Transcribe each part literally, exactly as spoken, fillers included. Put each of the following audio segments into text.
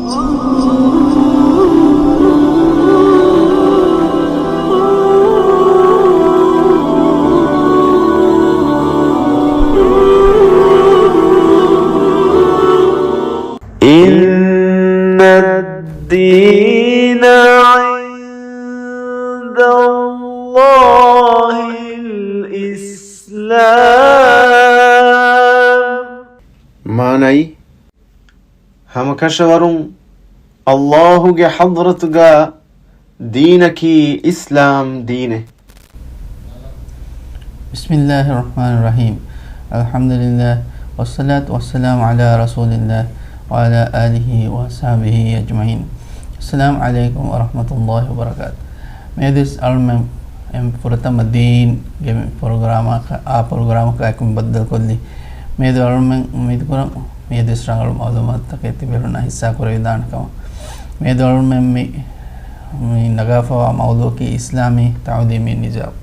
إن الدين عند الله الإسلام. މާނައީ، ހަމަކަށަވަރުން ﷲ ގެ ޙަޟްރަތުގަ ދީނަކީ އިސްލާމް ދީނެއް. بسم الله الرحمن الرحيم. الحمد لله، والصلاة والسلام على رسول الله، وعلى آله وأصحابه أجمعين. السلام عليكم ورحمة الله وبركاته. މިއަދުވެސް އަޅުމެން އެ ފުރަތަމަ ދީންގެ މި ޕްރޮގްރާމަކަށް، އާ ޕްރޮގްރާމަކަށް އެކުން ބައްދަލުކޮށްލީ. މިއަދު އަޅުމެން އުއްމީދުކުރަން މިއަދުވެސް ރަނގަޅު މައުލޫމާތުތަކެއް ތިބޭފުޅުންނާ ހިއްސާ ކުރެވިދާނެ ކަމަށް. މިއަދު އަޅުމެން މި، މި ނަގާފަވާ މައުޟޫޢަކީ އިސްލާމީ ތަޢުލީމީ ނިޒާމް.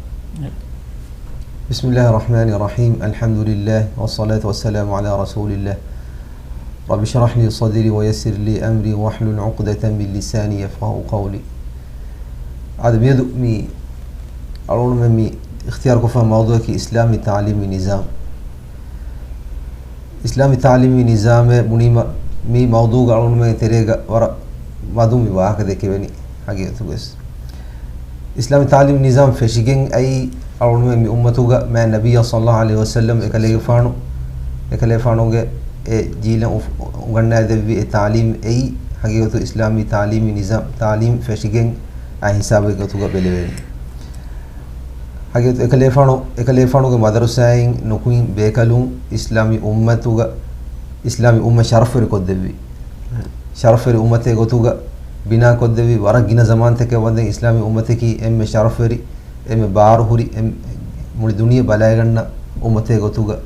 بسم الله الرحمن الرحيم. الحمد لله، والصلاة والسلام على رسول الله. رب اشرح لي صدري ويسر لي أمري واحلل عقدة من لساني يفقهوا قولي. އާދެ، މިއަދު މި އަޅުގަނޑުމެން މި އިޚްތިޔާރުކޮށްފަ މައުޟޫޢަކީ އިސްލާމީ ތަޢުލީމީ ނިޒާމް. އިސްލާމީ ތަޢުލީމީ ނިޒާމޭ ބުނީމަ، މި މައުޟޫޢުގަ އަޅުގަނޑުމެންގެ ތެރޭގަ ވަރަށް މަދުން މި ވާހަކަ ދެކެވެނީ ހަގީގަތުގަވެސް. އިސްލާމީ ތަޢުލީމީ ނިޒާމް ފެށިގެން އައީ އަޅުގަނޑުމެން މި އުއްމަތުގަ މާތް ނަބިއްޔާ ޞައްލައްލާހު ޢަލައިހި ވަސައްލަމް އެކަލޭގެފާނު، އެކަލޭގެފާނުގެ އެ ޖީލަށް އުފް-، އުނގަންނާދެއްވި އެ ތަޢުލީމް އެއީ ހަގީގަތު އިސްލާމީ ތަޢުލީމީ ނިޒާމް، ތަޢުލީމް ފެށިގެން އައި ހިސާބެއް ގޮތުގަ ބެލެވޭނީ. ހަގީގަތު އެކަލޭފާނު، އެކަލޭފާނުގެ މަދަރުސާއިން ނުކުތް ބޭކަލުން އިސްލާމީ އުއްމަތުގަ، އިސްލާމީ އުއްމަތް ޝަރަފްވެރި ކޮށްދެއްވި. ޝަރަފްވެރި އުއްމަތެއް ގޮތުގަ ބިނާ ކޮށްދެއްވި. ވަރަށް ގިނަ ޒަމާންތަކެއް ވަންދެން އިސްލާމީ އުއްމަތަކީ އެންމެ ޝަރަފްވެރި، އެންމެ ބާރުހުރި، އެން-، މުޅި ދުނިޔެ ބަލައިގަންނަ އުއްމަތެއް ގޮތުގަ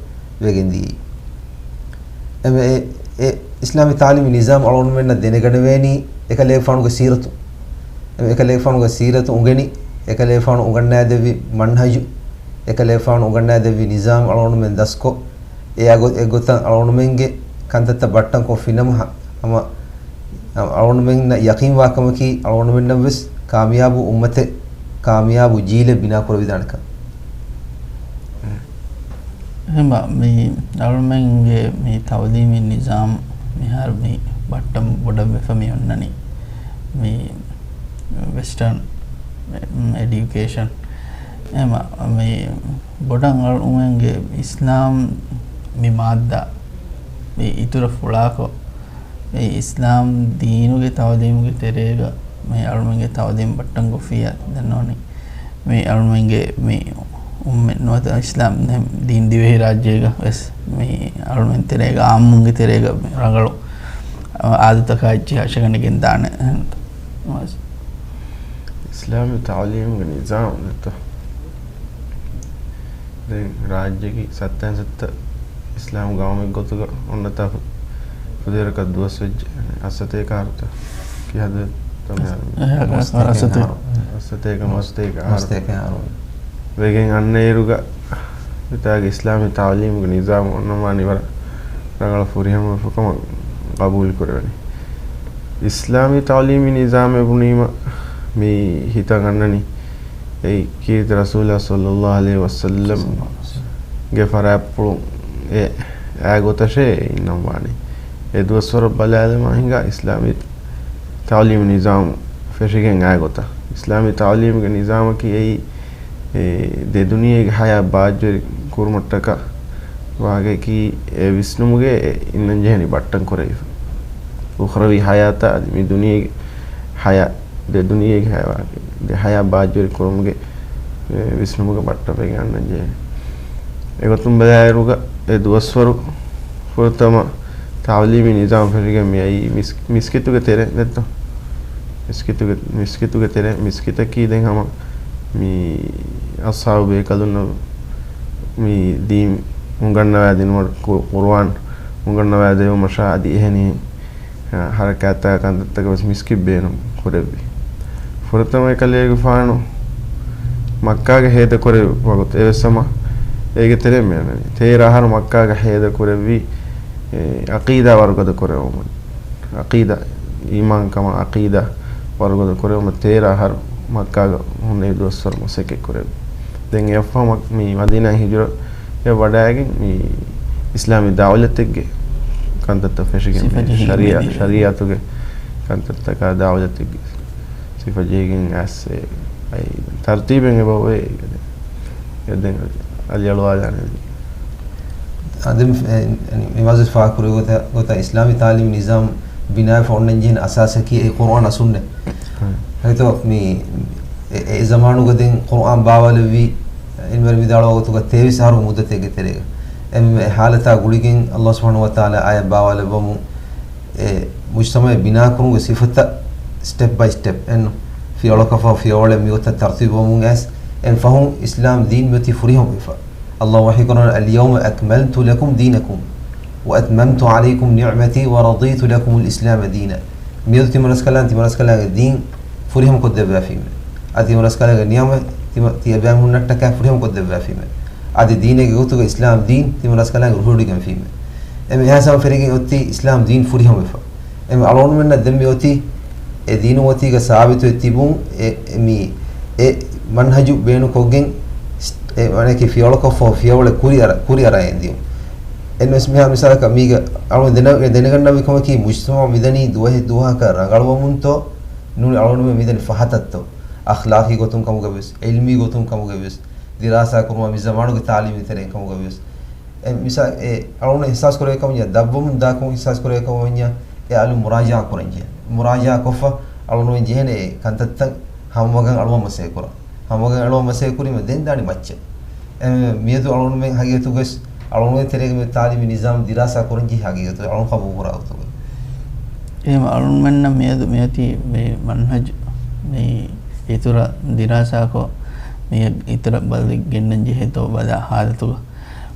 ވެގެންދިޔައީ. އެމެ-، އެ-، އެ އިސްލާމީ ތަޢުލީމީ ނިޒާމް އަޅުގަނޑުމެންނަށް ދެނެގަނެވޭނީ އެކަލޭގެފާނުގެ ސީރަތު. އެމެ އެކަލޭގެފާނުގެ ސީރަތު އުނގެނި، އެކަލޭގެފާނު އުނގަންނާދެއްވި މަންހަޖު، އެކަލޭގެފާނު އުނގަންނާދެއްވި ނިޒާމް އަޅުގަނޑުމެން ދަސްކޮށް، އެ އަގޮ-، އެގޮތަށް އަޅުގަނޑުމެންގެ ކަންތައްތައް ބައްޓަން ކޮށްފިނަމަ ހަ-، ހަމަ އަޅުގަނޑުމެންނަށް ޔަޤީންވާ ކަމަކީ، އަޅުގަނޑުމެންނަށް ވެސް ކާމިޔާބު އުއްމަތެއް، ކާމިޔާބު ޖީލެއް ބިނާ ކުރެވިދާނެކަން. އެހެންވީމަ، މި އަޅުމެންގެ މި ތަޢުލީމީ ނިޒާމް މިހާރު މި ބައްޓަން ބޮޑަށް ވެފަ މި އޮންނަނީ. މި ވެސްޓަރން އެޑިއުކޭޝަން. އެހެންވީމަ، މި ބޮޑަށް އަޅުމެންގެ އިސްލާމް މި މާއްދާ މި އިތުރަށް ފުޅާކޮށް، އެ އިސްލާމް ދީނުގެ ތަޢުލީމުގެ ތެރޭގަ މި އަޅުމެންގެ ތަޢުލީމް ބައްޓަން ކޮށްފިއްޔާ ދެންނެވުނީ. މި އަޅުމެންގެ މި އުއްމަތް ނުވަތަ އިސްލާމް ދީން ދިވެހިރާއްޖޭގަ ވެސް މި އަޅުމެން ތެރޭގަ އާއްމުންގެ ތެރޭގަ މި ރަނގަޅު އާދަތަކާ އެއްޗިހި އަށަގަނެގެން ދާނެ. އިސްލާމީ ތަޢުލީމުގެ ނިޒާމް ދެއްތޯ؟ ދެން ރާއްޖެއަކީ ސައްތައިން ސައްތަ އިސްލާމް ގައުމެއް ގޮތުގަ އޮންނަތާ ފު-، ފުދޭވަރަކަށް ދުވަސް ވެއްޖެ. އަށްސަތޭކަ އަހަރުތަ؟ ކިހާ ދުވަސްތަ މިހާރު؟ އަށްސަތޭކަ. އަށްސަތޭކަ މަސްތޭކަ އަހަރު. މަސްތޭކަ އަހަރު. ވެގެން އަންނައިރުގަ މިތާގެ އިސްލާމީ ތަޢުލީމުގެ ނިޒާމް އޮންނަންވާނީ ވަރަށް ރަނގަޅަށް ފުރިހަމަވެފަ ކަމަށް ގަބޫލު ކުރެވެނީ. އިސްލާމީ ތަޢުލީމީ ނިޒާމޭ ބުނީމަ މި ހިތަށް އަންނަނީ އެއީ ކީރިތި ރަސޫލާ ޞައްލައްލާހު ޢަލައިހި ވަސައްލަމްގެ ފަރާތްޕުޅުން އެ އާ ގޮތަށޭ އިންނަން ވާނީ. އެ ދުވަސްވަރަށް ބަލާލަމާ ހިނގާ އިސްލާމީ ތަޢުލީމު ނިޒާމު ފެށިގެން އާ ގޮތަށް. އިސްލާމީ ތަޢުލީމުގެ ނިޒާމަކީ އެއީ އެ ދެ ދުނިޔޭގެ ހަޔާތް ބާއްޖަވެރި ކުރުމަށްޓަކާ ވާގެކީ އެ ވިސްނުމުގެ އެ އިންނަން ޖެހެނީ ބައްޓަން ކުރެވިފަ. އުޚްރަވީ ހަޔާތާ އަދި މި ދުނިޔޭގެ ހަޔާތް، ދެ ދުނިޔޭގެ ހަޔާތް، ދެ ހަޔާތް ބާއްޖަވެރި ކުރުމުގެ އެ ވިސްނުމުގެ ބައްޓަން ފެށިގެން އަންނަން ޖެހޭ. އެގޮތުން ބަލާއިރުގަ އެ ދުވަސްވަރު ފުރަތަމަ ތަޢުލީމީ ނިޒާމް ފެށިގެން މިއައީ މިސް-، މިސްކިތުގެ ތެރެ ދެއްތޯ؟ މިސްކިތުގެ، މިސްކިތުގެ ތެރެ، މިސްކިތަކީ ދެން ހަމަ މި އަޞްޙާބު ބޭކަލުންނަށް މި ދީން އުނގަންނަވާ ދިނުމަށް ޤު-، ޤުރުއާން އުނގަންނަވާ ދެވުމަށާ އަދި އެހެނިހެން ހަރަކާތްތަކާ ކަންތައްތަކަށް ވެސް މިސްކިތް ބޭނުން ކުރެއްވި. ފުރަތަމަ އެކަލޭގެފާނު މައްކާގަ ހޭދަ ކުރެއްވި ވަގުތު އެވެސް ހަމަ އޭގެ ތެރެއިން މިއަންނަނީ. ތޭރަ އަހަރު މައްކާގަ ހޭދަ ކުރެއްވީ، އެ، ޢަޤީދާ ވަރުގަދަ ކުރެވުމުން. ޢަޤީދާ، އީމާންކަމަށް ޢަޤީދާ ވަރުގަދަ ކުރެވުމަށް ތޭރަ އަހަރު މައްކާގަ ހުންނެވި ދުވަސްވަރު މަސައްކަތް ކުރެވި. ދެން އެއަށްފަހު މި މަދީނާ ހިޖުރަ ވަޑައިގެން މި އިސްލާމީ ދައުލަތެއްގެ ކަންތައްތައް ފެށިގެން ޝަރީޢަތުގެ ކަންތައްތަކާ ދައުލަތެއްގެ ސިފަ ޖެހިގެން އައިސް އެ ތަރުތީބެއް އެބަ އޮވޭ. ދެން އަލި އަޅުވާލާނެ. އަދި މި މަޖިލިސް ފާހަގަކުރި ގޮތަށް، ގޮތަށް އިސްލާމީ ތާލީމީ ނިޒާމް ބިނާވެފަ އޮންނަން ޖެހޭނެ އަސާސަކީ އެ ޤުރުއާން އަސުންނެ. ހައިތޯ މި އެ، އެ ޒަމާނުގަ ދެން ޤުރުއާން ބާވާލެއްވީ، އިންވެރި ވިދާޅުވާ ގޮތުގަ ތޭވީސް އަހަރު މުއްދަތެއްގެ ތެރޭގަ. އެ ހާލަތާ ގުޅިގެން އަﷲ ސުބްޙާނަހޫ ވަތަޢާލާ އާޔަތް ބާވާލެއްވަމުން އެ މުޖްތަމަޢެއް ބިނާކުރުމުގެ ސިފަތައް ސްޓެޕް ބައި ސްޓެޕް އެން ފިޔަވަޅަކަށްފަހު ފިޔަވަޅެއް މިގޮތަށް ތަރުތީބުވަމުން އައިސް އެން ފަހުން އިސްލާމް ދީން މިއޮތީ ފުރިހަމަވެފަ. އަﷲ ވަޙީކުރަން، اليوم أكملت لكم دينكم وأتممت عليكم نعمتي ورضيت لكم الإسلام دينا. މިއަދު ތިމަންރަސްކަލާނގެ، ތިމަންރަސްކަލާނގެ ދީން ފުރިހަމަކޮށްދެއްވާފީމެ. އަދި ތިމަންރަސްކަލާނގެ ނިޢުމަތް ތިމަ، ތިޔަބައިމީހުންނަށްޓަކާ ފުރިހަމަކޮށްދެއްވާފީމެ. އަދި ދީނެއްގެ ގޮތުގަ އިސްލާމް ދީން ތިމަންރަސްކަލާނގެ ރުހިވޮޑިގެންފީމެ. އެމެ އެހާ ސަމަ ފެރިގެން އޮތީ އިސްލާމް ދީން ފުރިހަމަވެފަ. އެމެ އަޅުގަނޑުމެންނަށް ދެން މި އޮތީ އެ ދީނު އޮތީގަ ސާބިތުވެ ތިބުން އެ، އެ މި އެ މަންހަޖު ބޭނުންކޮށްގެން އެ ވަނަކީ ފިޔަވަޅަކަށްފަހު ފިޔަވަޅެއް ކުރިއަރަ، ކުރިއަރައިގެން ދިޔުން. އެންވެސް މިހާ މިސާލަކަށް މީގަ އަޅުގަނޑު ދެނެ، ދެނެގަންނަވި ކަމަކީ މުޖްތަމަޢު މިދަނީ ދުވަހެއް ދުވަހަކަށް ރަނގަޅުވަމުންތޯ ނޫނީ އަޅުގަނޑުމެން މިދަނީ ފަހަތަށްތޯ، އަޚްލާޤީ ގޮތުން ކަމުގަވެސް، ޢިލްމީ ގޮތުން ކަމުގަވެސް، ދިރާސާ ކުރުމާ މި ޒަމާނުގެ ތާލީމީ ތެރެއިން ކަމުގަވެސް. އެ މިސާ، އެ އަޅުގަނޑު އިޙްސާސް ކުރެވޭ ކަމަންޏާ، ދަށްވަމުން ދާކަމުން އިޙްސާސް ކުރެވޭ ކަމަންޏާ، އެ އަލުން މުރާޖަޢާ ކުރަން ޖެހޭ. މުރާޖަޢާ ކޮށްފަ އަޅުގަނޑު ޖެހޭނެ އެ ކަންތައްތައް ހަމަވަގަން އަޅުވަން މަސައްކަތް ކުރަން. ހަމަވަގަން އަޅުވަން މަސައްކަތް ކުރީމަ ދެން ދާނީ މައްޗަށް. އެ މިއަދު އަޅުގަނޑުމެން ހަގީގަތުގައި އަޅުގަނޑުމެން ތެރޭގަ މި ތާލީމީ ނިޒާމް ދިރާސާ ކުރަން ޖެހޭ ހަގީގަތު އަޅުން ޤަބޫލު ކުރާ ގޮތުގައި. އެހެން އަޅުގަނޑުމެންނަށް މިއަދު މިއޮތީ މި މަންހަޖު މި އިތުރަށް ދިރާސާކޮށް، މި އިތުރަށް ބަލި ގެންނަން ޖެހޭތޯ ބަލާ ހާލަތުގަ.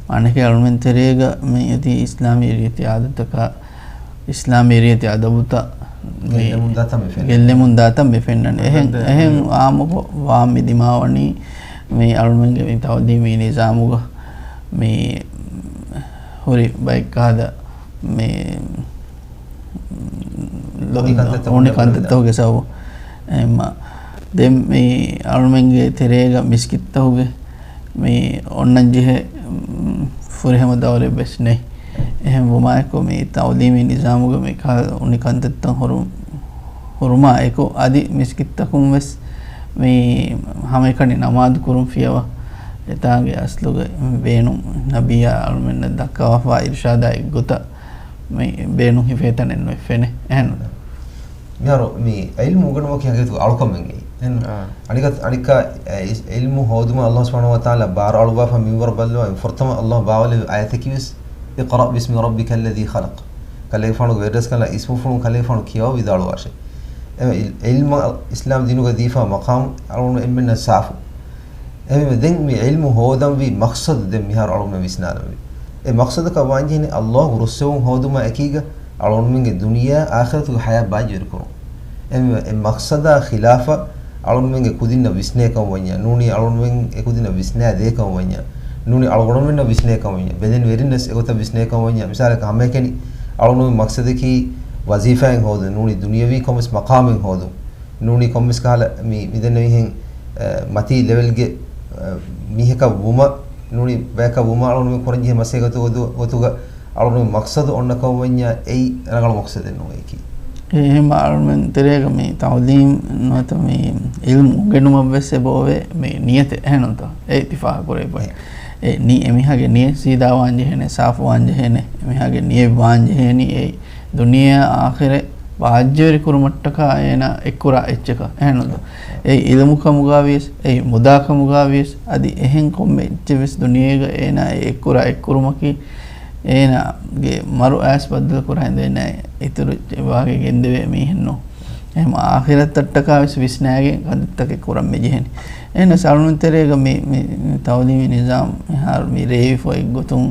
މާނައަކީ އަޅުމެން ތެރޭގަ މިއޮތީ އިސްލާމީ ރީތި އާދަތަކާ، އިސްލާމީ ރީތި އަދަބުތައް މި ގެއްލެމުން ދާތަން މި ފެންނަނީ. ގެއްލެމުން ދާތަން މި ފެންނަނީ. އެހެން، އެހެން އާއްމުކޮށް ވާން މި ދިމާވަނީ މި އަޅުމެންގެ މި ތަޢުލީމީ ނިޒާމުގަ މި ހުރި ބައެއްކަހަލަ މި އުނި ކަންތައްތަކުގެ ސަބަބު. އެހެންމަ ދެން މި އަޅުމެންގެ ތެރޭގަ މިސްކިތްތަކުގެ މި އޮންނަން ޖެހޭ، މް، ފުރިހަމަ ދައުރެއް ވެސް ނެތް. އެހެން ވުމާއެކު މި ތަޢުލީމީ ނިޒާމުގަ މި ކަހަލަ އުނި ކަންތައްތައް ހުރު، ހުރުމާ އެކު އަދި މިސްކިތްތަކުން ވެސް މި ހަމައެކަނި ނަމާދު ކުރުން ފިޔަވާ އެތާނގެ އަސްލުގެ ބޭނުން ނަބިއްޔާ އަޅުމެންނަށް ދައްކަވާފާ އިރުޝާދާ އެއްގޮތަށް މި ބޭނުން ހިފޭ ތަނެއް ނުވެ ފެނޭ. އެހެން. މިހާރު މި ޢިލްމު އުނގެނުމަކީ ހަގީގަތުގަ އަޅުކަމެއް އެއީ. އެހެން. އާ. އަނިކަ، އަނިކަ އެ ޢިލްމު ހޯދުމަށް އަﷲ ސުބްޙާނަހޫ ވަތަޢާލާ ބާރު އަޅުއްވާފަ މިންވަރު ބައްލަވާ ފުރަތަމަ އަﷲ ބާވާލެއްވި އާޔަތަކީ ވެސް، اقرأ باسم ربك الذي خلق. ކަލޭގެފާނުގެ ވެރިރަސްކަލާ އިސްމުފުޅުން ކަލޭގެފާނު ކިޔަވާ ވިދާޅުވާށޭ. އެ ޢިލް، ޢިލްމަށް އިސްލާމް ދީނުގަ ދީފާ މަޤާމު އަޅުގަނޑު އެންމެންނަށް ސާފު. އެހެންވެ، ދެން މި ޢިލްމު ހޯދަންވީ މަޤްޞަދު ދެން މިހާރު އަޅުގަނޑުމެން ވިސްނާލަންވީ. އެ މަޤްޞަދަކަށް ވާންޖެހެނީ އަﷲ ރުއްސެވުން ހޯދުމާ އެކީގަ އަޅުގަނޑުމެންގެ ދުނިޔެއާ އާޚިރަތުގެ ޙަޔާތް ބާއްޖަވެރިކުރުން. އެހެންވެ، އެ މަޤްޞަދާ ޚިލާފަށް އަޅުގަނޑުމެންގެ ކުދިންނަށް ވިސްނޭ ކަމަށް ވަންޏާ، ނޫނީ އަޅުގަނޑުމެން އެ ކުދިންނަށް ވިސްނާދޭ ކަމަށް ވަންޏާ، ނޫނީ އަޅުގަނޑުމެންނަށް ވިސްނޭ ކަމަށް ވަންޏާ، ބެލެނި ވެރިންނަސް އެގޮތަށް ވިސްނޭ ކަމަށް ވަންޏާ، މިސާލަކަށް ހަމައެކަނި އަޅުގަނޑުމެން މަޤްޞަދަކީ ވަޒީފާއެއް ހޯދުން، ނޫނީ ދުނިޔަވީ ކޮންމެސް މަޤާމެއް ހޯދުން. ނޫނީ ކޮންމެސް ކަހަލަ މި، މިދެންނެވިހެން، އަ، މަތީ ލެވެލްގެ، އަ، މީހަކަށް ވުމަށް، ނޫނީ ބަޔަކަށް ވުމަށް އަޅުގަނޑުމެން ކުރަންޖެހޭ މަސައްކަތު ގޮތު، ގޮތުގަ އަޅުގަނޑުމެން މަޤްޞަދު އޮންނަ ކަމަށް ވަންޏާ އެއީ ރަނގަޅު މަޤްޞަދެއް ނޫން އެކީ. އެ، އެހެން އަޅުގަނޑުމެން ތެރޭގަ މި ތަޢުލީމް ނުވަތަ މި ޢިލްމު އުނގެނުމަށް ވެސް އެބައޮވޭ މި ނިޔަތެއް އެހެންނުތަ؟ އެ އިތިފާޤު ކުރެވިފައި. އެ. އެ ނި، އެމީހާގެ ނިޔަތް ސީދާވާން ޖެހޭނެ، ސާފުވާން ޖެހޭނެ، އެމީހާގެ ނިޔަތް ވާން ޖެހޭނީ އެ ދުނިޔެއާ އާޚިރަތް ބާއްޖަވެރި ކުރުމަށްޓަކާ އޭނާ އެއްކުރާ އެއްޗަކަށް. އެހެންނުތަ؟ އެ ޢިލްމު ކަމުގަ ވިޔަސް، އެ މުދާ ކަމުގަ ވިޔަސް، އަދި އެހެން ކޮންމެ އެއްޗެއް ވެސް ދުނިޔޭގަ އޭނާ އެ އެއްކުރާ އެއްކުރުމަކީ، އޭނާގެ މަރު އައިސް ބައްދަލު ކުރާ ހިނދު އޭނާ އިތުރު ވާގި ގެންދެވޭ މީހެއް ނޫން. އެހެން އާޚިރަތަށްޓަކާ ވެސް ވިސްނާގެން ކަންތައްތަކެއް ކުރަން މި ޖެހެނީ. އެހެނަސް އަޅުގަނޑު ތެރޭގަ މި، މި ތަޢުލީމީ ނިޒާމް މިހާރު މި ރޭވިފަ އެއްގޮތުން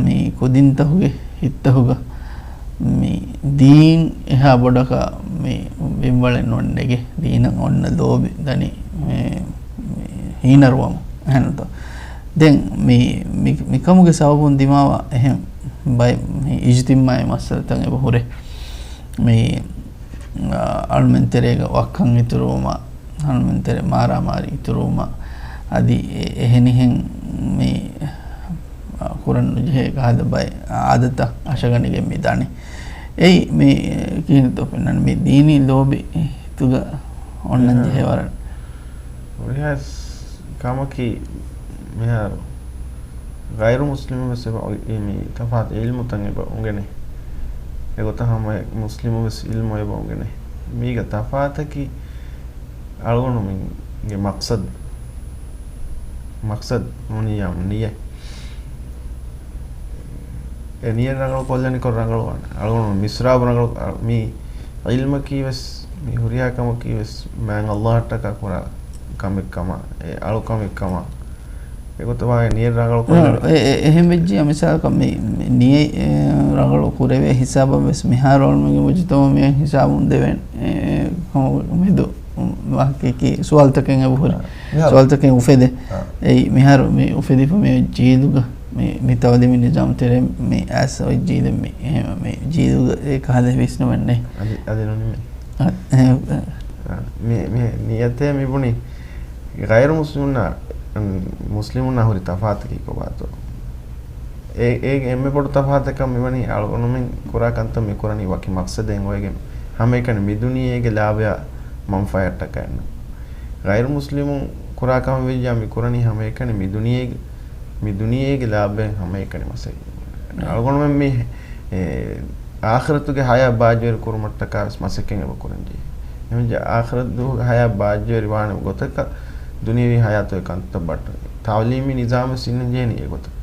މި ކުދިންތަކުގެ ހިތްތަކުގަ މި ދީން އެހާ ބޮޑަކަށް މި ބިންވަޅެއް ނުވަން ނެގެ، ދީނަށް އޮންނަ ލޯބި ދަނީ މި، މި ހީނަރުވަމުން. އެހެންތޯ؟ ދެން މި، މި، މިކަމުގެ ސަބަބުން ދިމާވާ އެހެން ބައެއް މި އިޖްތިމާޢީ މައްސަލަތައް އެބަ ހުރޭ. މި އަޅުމެން ތެރޭގަ ވައްކަން އިތުރުވުމަށް، އަޅުމެން ތެރޭ މާރާމާރީ އިތުރުވުމަށް، އަދި އެ-، އެހެނިހެން މި، އާ، ކުރަން ނުޖެހޭ ކަހަލަ ބައެއް އާދަތައް އަށަގަނޑިގެން މި ދަނީ. އެއީ މި ކިހިނެއްތޯ ފެންނަނީ މި ދީނީ ލޯބި ހިތުގަ އޮންނަން ޖެހޭ ވަރަށް. ހުރިހާ ކަމަކީ މިހާރު ޣައިރު މުސްލިމުން ވެސް އެބަ އޮތް މި ތަފާތު ޢިލްމުތައް އެބަ އުނގެނޭ. އެގޮތަށް ހަމަ މުސްލިމުން ވެސް ޢިލްމު އެބަ އުނގެނޭ. މީގަ ތަފާތަކީ އަޅުގަނޑުމެންގެ މަޤްޞަދު، މަޤްޞަދު ނޫނިއްޔާ ނިޔަތް. އެ ނިޔަތް ރަނގަޅު ކޮށްލަނިކޮށް ރަނގަޅުވާނެ. އަޅުގަނޑު މިސްރާބު ރަނގަޅު، މި ޢިލްމަކީ ވެސް، މި ހުރިހާ ކަމަކީ ވެސް މާތް ﷲ އަށްޓަކާ ކުރާ ކަމެއް ކަމަށް، އެ އަޅު ކަމެއް ކަމަށް. އެގޮތަށް ވާގެ ނިޔަތް ރަނގަޅު ކޮށްލަން. އެ، އެ، އެހެން ވެއްޖިއްޔާ މިސާލަކަށް މި، މި ނިޔަތް، އެ، ރަނގަޅު ކުރެވޭ ހިސާބަށް ވެސް މިހާރު އަޅުމެންގެ މުޖުތަމަޢު މިއޮތް ހިސާބުން ދެވޭނެ، އެ، ކަމުގެ މެދު ވާހަކައަކީ ސުވާލުތަކެއް އެބަހުރި. އާ، މިހާރު. ސުވާލުތަކެއް އުފެދޭ. އާ. އެއީ މިހާރު މި އުފެދިފަ މި ޖީލުގަ، މި، މި ތަޢުލީމީ ނިޒާމު ތެރޭ މި އައިސް އޮތް ޖީލެއް މި، އެ، މި ޖީލުގަ އެ ކަހަލަ ވިސްނުމެއް ނެތް. އަދި، އަދި ނުނިމޭ. އަ، އެ، އެ. އާ، މި، މި ނިޔަތޭ މި ބުނީ. ޣައިރު މުސްލިމުންނާ، މުސްލިމުންނާ ހުރި ތަފާތަކީ ކޮބާތޯ؟ އޭ، އޭގެ އެންމެ ބޮޑު ތަފާތަކަށް މިވަނީ އަޅުގަނޑުމެން ކުރާ ކަންތައް މި ކުރަނީ ވަކި މަޤްޞަދެއް އޮތްގެން ހަމައެކަނި މި ދުނިޔޭގެ ލާބަޔާ މަންފާއަށްޓަކާ އެއްނު. ޣައިރު މުސްލިމުން ކުރާ ކަމެއް ވެއްޖާ މި ކުރަނީ ހަމައެކަނި މި ދުނިޔޭގެ، މި ދުނިޔޭގެ ލާބަޔަށް ހަމައެކަނި މަސައް. އަޅުގަނޑުމެން މި، އެ، އާޚިރަތުގެ ޙަޔާތް ބާއްޖަވެރި ކުރުމަށްޓަކާ ވެސް މަސައްކަތް އެބަ ކުރަން ޖެހޭ. އެހެންވެ، އާޚިރަތުގެ ޙަޔާތް ބާއްޖަވެރި ވާނެ ގޮތަކަށް ދުނިޔެވީ ޙަޔާތުގެ ކަންތައް ބައްޓަން. ތަޢުލީމީ ނިޒާމެއް އިންނަން ޖެހެނީ އެގޮތަށް.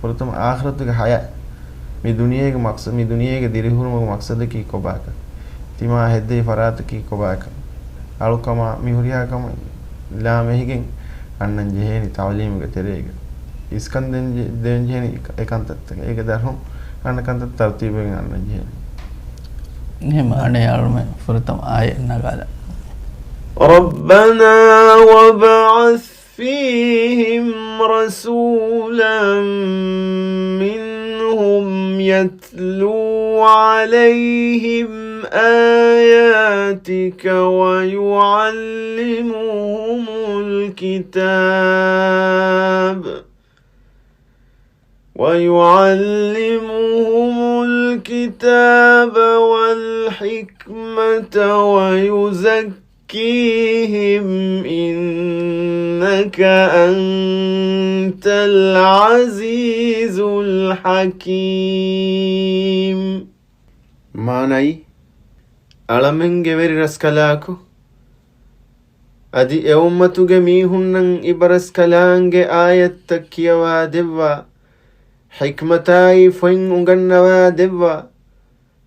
ފުރަތަމަ އާޚިރަތުގެ ޙަޔާތް، މި ދުނިޔޭގެ މަޤްޞަ-، މި ދުނިޔޭގެ ދިރިހުރުމުގެ މަޤްޞަދަކީ ކޮބާކަން. ތިމާ ހެއްދެވި ފަރާތަކީ ކޮބާކަން. އަޅުކަމާ މި ހުރިހާ ކަމެއް ލާމެހިގެން އަންނަން ޖެހޭނީ ތަޢުލީމުގެ ތެރޭގަ. އިސްކަން ދޭން ޖެ-، ދޭން ޖެހެނީ އެ ކަންތައްތަކަށް. އޭގެ ދަށުން އަނެއް ކަންތައް ތަރުތީބުވެގެން އަންނަން ޖެހޭނީ. އެހެން އަނެއް އަޅުމެން ފުރަތަމަ އާޔަތް ނަގާލަ. رَبَّنَا وَابْعَثْ فِيهِمْ رَسُولًا مِّنْهُمْ يَتْلُو عَلَيْهِمْ آيَاتِكَ وَيُعَلِّمُهُمُ الْكِتَابَ وَيُعَلِّمُهُمُ الْكِتَابَ وَالْحِكْمَةَ وَيُزَكِّيهِمْ إِنَّكَ أَنتَ الْعَزِيزُ الْحَكِيمُ. މާނައީ، އަޅަމެންގެ ވެރި ރަސްކަލާކޮ، އަދި އެ އުއްމަތުގެ މީހުންނަށް އިބަރަސްކަލާނގެ އާޔަތްތައް ކިޔަވާ ދެއްވާ، ޙިކްމަތާއި ފޮތް އުނގަންނަވާ ދެއްވާ،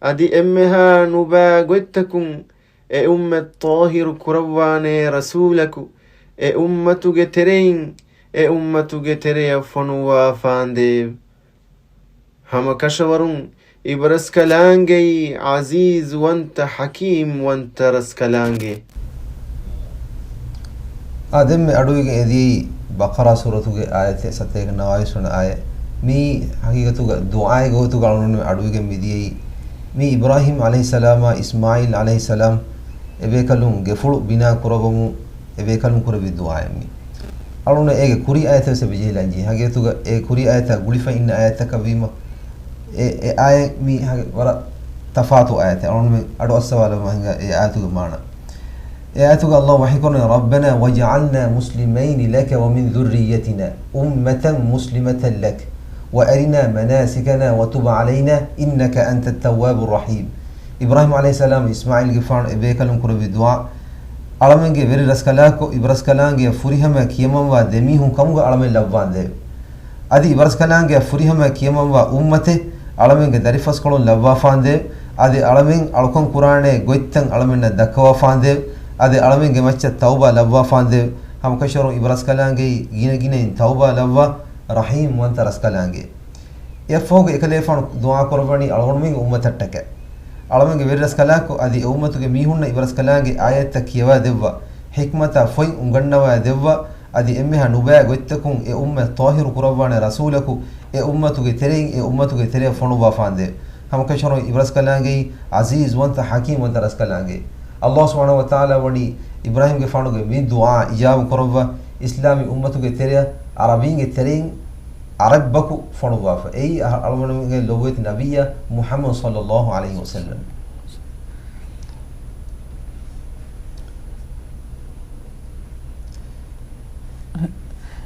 އަދި އެންމެހާ ނުބައި ގޮތްތަކުން އެ އުއްމަތް ޠާހިރު ކުރައްވާނޭ ރަސޫލަކު، އެ އުއްމަތުގެ ތެރެއިން އެ އުއްމަތުގެ ތެރެއަށް ފޮނުއްވާފާނދޭވެ. ހަމަ ކަށަވަރުން އިބަރަސްކަލާނގެއީ ޢަޒީޒުވަންތަ ޙަކީމްވަންތަ ރަސްކަލާނގެ. އާ، ދެންމެ އަޑުއިވިގެން އެދިޔައީ ބަޤަރާ ސޫރަތުގެ އާޔަތެއް، ސަތޭކަ ނަވާވީސް ވަނަ އާޔަތް. މިއީ ޙަޤީޤަތުގަ ދުޢާއެއް ގޮތުގަ އަޅުގަނޑުމެން އަޑުއިވިގެން މިދިޔައީ. މީ އިބްރާހީމް ޢަލައިހިއްސަލާމާ އިސްމާޢީލް ޢަލައިހިއްސަލާމް އެބޭކަލުން ގެފުޅު ބިނާ ކުރައްވަމުން އެބޭކަލުން ކުރެއްވި ދުޢާއެއް މީ. އަޅުގަނޑު އޭގެ ކުރީ އާޔަތެއް ވެސް އެބަ ޖެހިލަން ޖެހޭ. ހަގީގަތުގަ އެ ކުރީ އާޔަތާ ގުޅިފަ އިންނަ އާޔަތަކަށް ވީމަ، އެ، އެ އާޔަތް މީ ހަގީ ވަރަށް ތަފާތު އާޔަތެއް. އަޅުގަނޑުމެން އަޑު އައްސަވާލަމާ ހިނގާ އެ އާޔަތުގެ މާނަ. އެ އާޔަތުގަ ﷲ ވަޙީކުރަނީ، رَبَّنَا وَاجْعَلْنَا مُسْلِمَيْنِ لَكَ وَمِنْ ذُرِّيَّتِنَا أُمَّةً مُسْلِمَةً لَكَ وَأَرِنَا مَنَاسِكَنَا وَتُبْ عَلَيْنَا إِنَّكَ أَنْتَ التَّوَّابُ الرَّحِيمُ. އިބްރާހީމް ޢަލައިހިއްސަލާމް އިސްމާޢީލްގެފާނު އެބޭކަލުން ކުރެއްވި ދުޢާ، އަޅަމެންގެ ވެރި ރަސްކަލާކޮ، އިބަރަސްކަލާނގެ ފުރިހަމަ ކިޔަމަންވާ ދެމީހުން ކަމުގަ އަޅަމެން ލައްވާނދޭވެ. އަދި އިބަރަސްކަލާނގެ ފުރިހަމަ ކިޔަމަންވާ އުއްމަތެއް އަޅަމެންގެ ދަރިފަސްކޮޅުން ލައްވާފާނދޭވެ. އަދި އަޅަމެން އަޅުކަން ކުރާނޭ ގޮތްތައް އަޅަމެންނަށް ދައްކަވާފާނދޭވެ. އަދި އަޅަމެންގެ މައްޗަށް ތައުބާ ލައްވާފާނދޭވެ. ހަމަކަށަވަރުން އިބަރަސްކަލާނގެއީ ގިނަގިނައިން ތައުބާ ލައްވާ ރަޙީމް ވަންތަ ރަސްކަލާނގެ. އެއަށްފަހުގަ އެކަލޭފާނު ދުޢާ ކުރައްވަނީ އަޅުގަނޑުމެންގެ އުއްމަތަށްޓަކައި. އަޅަމެންގެ ވެރިރަސްކަލާކޮ އަދި އެ އުއްމަތުގެ މީހުންނަށް އިބަރަސްކަލާނގެ އާޔަތްތައް ކިޔަވާ ދެއްވާ، ޙިކްމަތާ ފޮތް އުނގަންނަވާ ދެއްވާ، އަދި އެންމެހާ ނުބައި ގޮތްތަކުން އެ އުއްމަތް ޠާހިރު ކުރައްވާނެ ރަސޫލަކު އެ އުއްމަތުގެ ތެރެއިން އެ އުއްމަތުގެ ތެރެއަށް ފޮނުއްވާފާނދޭވެ. ހަމަކަށަވަރުން އިބަރަސްކަލާނގެއީ ޢަޒީޒްވަންތަ ޙަކީމްވަންތަ ރަސްކަލާނގެ. ﷲ ސުބްޙާނަހޫ ވަތަޢާލާ ވަނީ އިބްރާހީމްގެފާނުގެ މި ދުޢާ އިޖާބަ ކުރައްވާ، އިސްލާމީ އުއްމަތުގެ ތެރެއަށް ޢަރަބީންގެ ތެރެއިން ޢަރަބްބަކު ފޮނުއްވާފަ. އެއީ އަ-، އަޅުގަނޑުމެންގެ ލޮބުވެތި ނަބިއްޔާ މުޙައްމަދު ޞައްލައްލާހު ޢަލައިހި ވަސައްލަމް.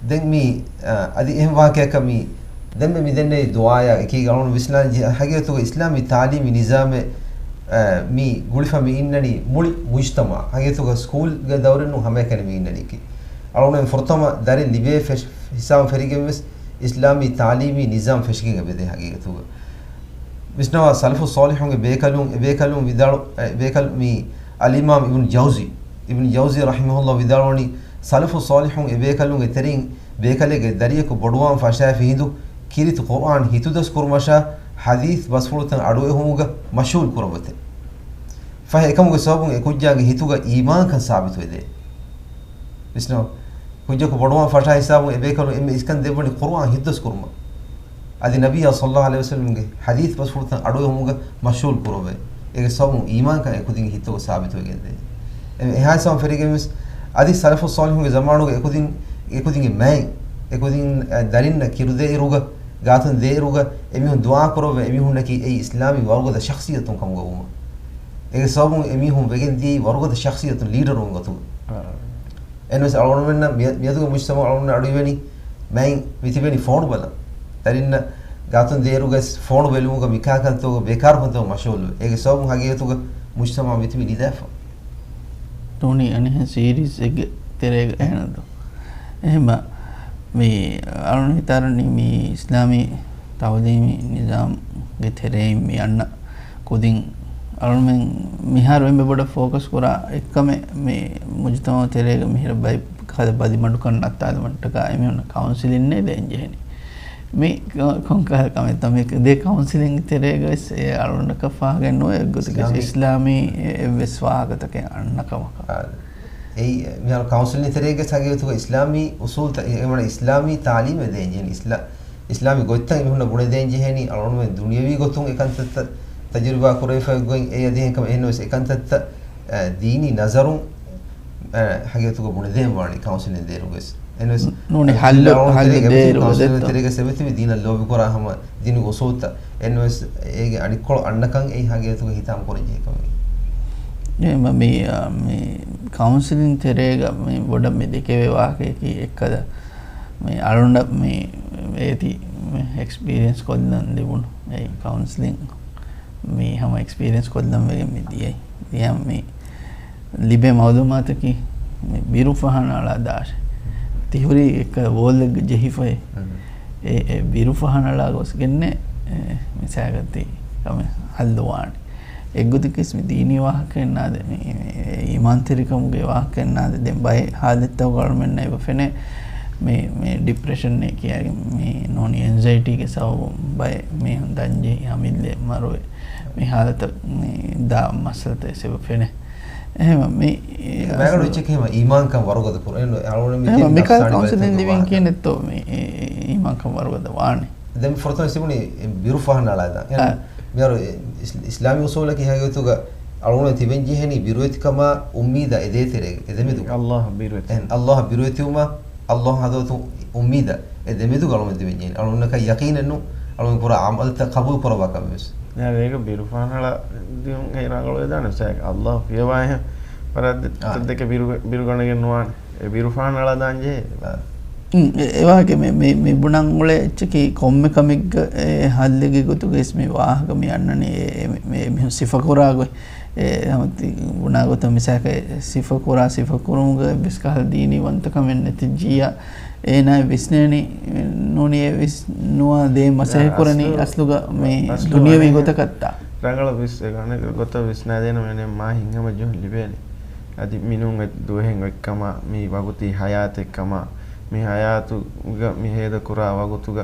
ދެން މި، އަ، އަދި އެހެން ވާހަކައަކަށް މި ދެންމެ މި ދެންނެވި ދުޢާޔާ އެކީގަ އަޅުގަނޑު ވިސްނާން ޖެހޭ ހަގީގަތުގަ އިސްލާމީ ތާލީމީ ނިޒާމެއް، އަ، މި ގުޅިފަ މި އިންނަނީ މުޅި މުޖްތަމަޢަށް. ހަގީގަތުގަ ސްކޫލްގެ ދައުރެއް ނޫން ހަމައެކަނި މި އިންނަނީކީ. އަޅުގަނޑުމެން ފުރަތަމަ ދަރިން ލިބޭ ފެށް-، ހިސާބުން ފެށިގެން ވެސް އިސްލާމީ ތާލީމީ ނިޒާމް ފެށިގެން އެބަދޭ ހަގީގަތުގަ. ވިސްނަވާ، ސަލަފު ޞާލިޙުންގެ ބޭކަލުން، އެބޭކަލުން ވިދާޅު، އެ ބޭކަލު-، މި އަލްއިމާމް އިބްނު ޖައުޒީ، އިބްނު ޖައުޒީ ރަޙިމަހުﷲ ވިދާޅުވަނީ، ސަލަފު ޞާލިޙުން އެބޭކަލުންގެ ތެރެއިން ބޭކަލެއްގެ ދަރިޔަކު ބޮޑުވާން ފަށާފި ހިނދު، ކީރިތި ޤުރްއާން ހިތުދަސް ކުރުމަށާ، ޙަދީޘް ބަސްފުޅުތައް އަޑުއެހުމުގަ މަޝްޣޫލް ކުރައްވަތެ. ފަހެ އެކަމުގެ ސަބަބުން އެ ކުއްޖާގެ ހިތުގަ އީމާންކަން ސާބިތުވެދޭ. ވިސްނަވަ، ކުއްޖަކު ބޮޑުވާން ފަށާ ހިސާބުން އެބޭކަލުން އެންމެ އިސްކަން ދެއްވަނީ ޤުރްއާން ހިތުދަސް ކުރުމަށް. އަދި ނަބިއްޔާ ޞައްލައްލާހު ޢަލައިހި ވަސައްލަމްގެ ޙަދީޘް ބަސްފުޅުތައް އަޑުއެހުމުގަ މަޝްޣޫލް ކުރައްވައި. އޭގެ ސަބަބުން އީމާންކަން އެކުދިންގެ ހިތުގަ ސާބިތުވެގެންދޭ. އެ-، އެހާ ސަބަބުން ފެށިގެން ވެސް އަދި ސަލަފު ޞާލިޙުންގެ ޒަމާނުގަ އެކުދިން، އެކުދިންގެ މައިން، އެކުދިން، އަ، ދަރިންނަށް ކިރުދޭއިރުގަ، ގާތުން ދޭއިރުގަ އެމީހުން ދުޢާ ކުރައްވައި އެމީހުންނަކީ އެއީ އިސްލާމީ ވަރުގަދަ ޝަޚްޞިއްޔަތުން ކަމުގަ ވުމަށް. އޭގެ ސަބަބުން އެމީހުން ވެގެން ދިޔައީ ވަރުގަދަ ޝަޚްޞިއްޔަތުން ލީޑަރުން ގޮތުގަ. އެންވެސް އަޅުގަނޑުމެންނަށް މި-، މިއަދުގެ މުޖްތަމަޢު އަޅުގަނޑު އަޑުއިވެނީ މައިން މިތިބެނީ ފޯނު ބަލަން. ދަރިންނަށް ގާތުން ދޭއިރުގަސް ފޯނު ބެލުމުގަ މިކާކަންތޯގަ ބޭކާރު ކަންތޯގަ މަޝްޣޫލުވެ. އޭގެ ސަބަބުން ހަގީގަތުގަ މުޖްތަމަޢު މިތިބީ ނިދާފަ. ނޫނީ އަނެއްހެން ސީރީޒެއްގެ ތެރޭގަ އެހެނެއް ދޯ؟ އެހެންމަ މި އަޅުން ހިތާރަނީ މި އިސްލާމީ ތަޢުލީމީ ނިޒާމްގެ ތެރެއިން މި އަންނަ ކުދިން އަޅުމެން މިހާރު އެންމެ ބޮޑަށް ފޯކަސް ކުރާ އެއްކަމެއް މި މުޖުތަމަޢު ތެރޭގަ މިހިރަ ބައި ކަލަ ބަލިމަޑުކަން ނައްތާލުމަށްޓަކާ އެމީހުންނަށް ކައުންސިލިން ދޭން ޖެހެނީ. މި ކޮ-، ކޮންކަހަލަ ކަމެއްތަ؟ މި ދޭ ކައުންސިލިން ތެރޭގަ ވެސް އެ އަޅުންނަކަށް ފާހަގަ ނުވޭ އެއްގޮތަކަށް އިސްލާމީ. އިސްލާމީ އެ-، އެއްވެސް ވާހަކަތަކެއް އަންނަ ކަމަކަށް. އާ، އެއީ މިހާރު ކައުންސިލިން ތެރޭގަ ހަގީގަތުގަ އިސްލާމީ އުސޫލްތައް، އެ-، އެ-، އިސްލާމީ ތާލީމެއް ދޭން ޖެހެނީ. އިސްލާ-، އިސްލާމީ ގޮތްތައް އެމީހުންނަށް ބުނެދޭން ޖެހޭނީ، އަޅުގަނޑުމެން ދުނިޔަވީ ގޮތުން އެކަންތައްތައް ތަޖުރިބާ ކުރެވިފައި ގޮތް އެ އަދި އެހެންކަމެއް އެހެންނަމަވެސް އެކަންތައްތައް، އަ، ދީނީ ނަޒަރުން، އަ، ހަގީގަތުގަ ބުނެދޭން ވާނީ ކައުންސިލިން ދޭނުގަވެސް. އެހެންނަމަވެސް ނޫނީ އަ، ހައްލު، އަޅުގަނޑު ހައްލު ތެރޭގަ ދޭއިރު ތައުސީލު ދެއްތޯ؟ ތެރޭގަ ސެބެތިވި ދީނަށް ލޯބިކުރާ ހަމަ ދީނުގެ އުސޫލުތައް. އެހެންނަމަވެސް އޭގެ އަޑިއްކޮޅު އަންނަކަން އެއީ ހަގީގަތުގަ ހިތާމަ ކުރަން ޖެހޭ ކަމެއް. އެ، މަ-، މި، އަ، މި ކައުންސިލިން ތެރޭގަ މި ބޮޑަށް މި ދެކެވޭ ވާހަކަޔަކީ އެއްކަލަ މި އަޅުނޑަށް މި އޭތި މި އެކްސްޕީރިއެންސް ކޮށްލަން ލިބުނު އެ ކައުންސިލިން މި ހަމަ އެކްސްޕީރިއެންސް ކޮށްލަން ވެގެން މި ދިޔައީ. ދިޔަ މި ލިބޭ މައުލޫމާތަކީ މި ބިރު ފަހަނަ އަޅާ ދާށޭ. ތިހުރީ އެއްކަލަ ވޯލްއެއްގަ ޖެހިފައި. އެ، އެ ބިރު ފަހަނަ އަޅާ ގޮސްގެންނެ، އެ، މިސާލަކަށް ތި ކަމެއް ހައްލުވާނެ. އެއްގޮތަކީސް މި ދީނީ ވާހަކައެއް ނާދެ، މި، މި އީމާންތެރިކަމުގެ ވާހަކައެއް ނާދެ. ދެން ބައެއް ހާލަތްތަކުގަ އަޅުމެންނަށް އެބަ ފެނޭ މި، މި ޑިޕްރެޝަންއޭ ކިޔާގެން މި ނޫނީ އެންޒައިޓީގެ ސަބަބުން ބައެއް މީހުން ދަންޖެހި ހަމިއްލައި މަރުވެ. މި ހާލަތަށް މި ދާ މައްސަލަތައް ވެސް އެބަ ފެނޭ. އެހެން މި ބައިގަނޑު އެއްޗެކޭ ހަމަ އީމާންކަން ވަރުގަދަ ކުރުން. އެހެން އަޅުގަނޑު މި އެހެން ތިން މިކަން ލަފްޒާނީ ކައުންސިލިން ބައިތަކުގެ ލިބިން ވާހަކަ. ކިޔަނެއްތޯ މި އީ-، އީމާންކަން ވަރުގަދަ ވާނެ. ދެން ފުރަތަމަ ސިބުނީ ބިރު ފަހަނަ އަޅާ ދާން. އެހެން އާ. މިހާރު އިސް-، އިސްލާމީ އުސޫލަކީ ހަގީގަތުގަ އަޅުގަނޑު ތިބެން ޖެހެނީ ބިރުވެތިކަމާ އުއްމީދާ އެ ދޭތެރޭގަ، އެ ދެމެދުގަ. އައްލާހަށް ބިރުވެތި. އެހެން އައްލާހަށް ބިރުވެތިވުމާ، އައްލާހު ޙަޟްރަތު އުއްމީދާ އެ ދެމެދުގަ އަޅުގަނޑު ތިބެން ޖެހެނީ. އަޅުގަނޑަކަށް ޔަޤީނެއް ނޫން، އަޅުގަނޑު ކުރާ ޢަމަލުތައް ޤަބޫލު ކުރައްވާ ކަމެއް ވެސް. ދެން އޭގަ ބިރު ފަހަނަ އަޅާ ދިޔުން އެ ރަނގަޅުވެދާނެ. އައްލާހު ފިޔަވާ އެހެން ފަރާތްތައް ދެކެ ބިރު، ބިރު ގަނެގެން ނުވާނެ. އެ ބިރު ފަހަނަ އަޅާ ދާން ޖެހޭ. އާ. އެ ވާހަކަ މި، މި، މި ބުނަން އުޅޭ އެއްޗަކީ ކޮންމެ ކަމެއްގަ އެ ހައްލެއްގެ ގޮތުގައި ވެސް މި ވާހަކަ މި އަންނަނީ އެ، އެ، މި، މި މީހުން ސިފަކުރާ ގޮތް. އެ ހަމަ ތި ބުނާ ގޮތަށް މިސާލަކަށް ސިފަކުރާ، ސިފަކުރުމުގަ އެއްވެސް ކަހަލަ ދީނީ ވަންތަކަމެއް ނެތިއްޖިއްޔާ އޭނާ ވިސްނޭނީ ނޫނީ އެ ވިސްނުވާ ދޭ މަސައްކަތް ކުރަނީ އަސްލު، އަސްލުގަ މި އަސްލު ދުނިޔަވީ ގޮތަކަށްތާ. ރަނގަޅަށް ވިސް-، ރަނގަޅު ގޮތަށް ވިސްނާދޭނަމޭ މާ ހިތްހަމަޖެހުން ލިބޭނެ. އަދި މިނޫން އެ ދުވަހެއް އޮތްކަމާ، މީ ވަގުތީ ހަޔާތެއްކަމާ، މި ހަޔާތުގަ މި ހޭދަ ކުރާ ވަގުތުގަ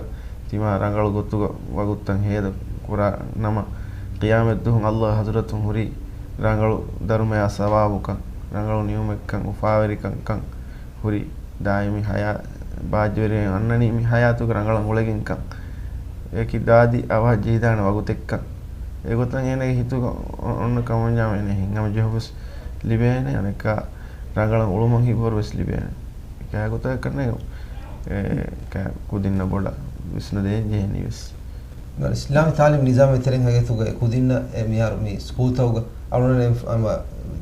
ތިމާ ރަނގަޅު ގޮތުގަ ވަގުތުތައް ހޭދަ ކުރާ ނަމަ، ޤިޔާމަތްދުވަހު އައްލާހު ޙަޟްރަތުން ހުރި ރަނގަޅު ދަރުމަޔާ ސަވާބުކަން، ރަނގަޅު ނިޢުމަތްކަން، އުފާވެރިކަންކަން ހުރި ދާއިމީ ހަޔާ-، ބާއްޖަވެރިވެ އަންނަނީ މި ހަޔާތުގަ ރަނގަޅަށް އުޅެގެންކަން. އެކި ދާދި އަވަހަށް ޖެހިދާނެ ވަގުތެއްކަން. އެގޮތަށް އޭނަގެ ހިތުގަ އޮ-، އޮންނަ ކަމަށް އޭނަ ހިތްހަމަޖެހުން ވެސް ލިބޭނެ، އަނެއްކާ ރަނގަޅަށް އުޅުމަށް ހިއްވަރު ވެސް ލިބޭނެ. އެކާ ގޮތަކަށް ކަންނޭ، އެ، ކާ ކުދިންނަށް ބޮޑަށް ވިސްނަދޭން ޖެހެނީ ވެސް. އިސްލާމީ ތާލީމް ނިޒާމެއް ތެރެއިން ހަގީގަތުގަ އެ ކުދިންނަށް އެ މިހާރު މި ސްކޫލްތަކުގަ އަޅުގަނޑު އަމަ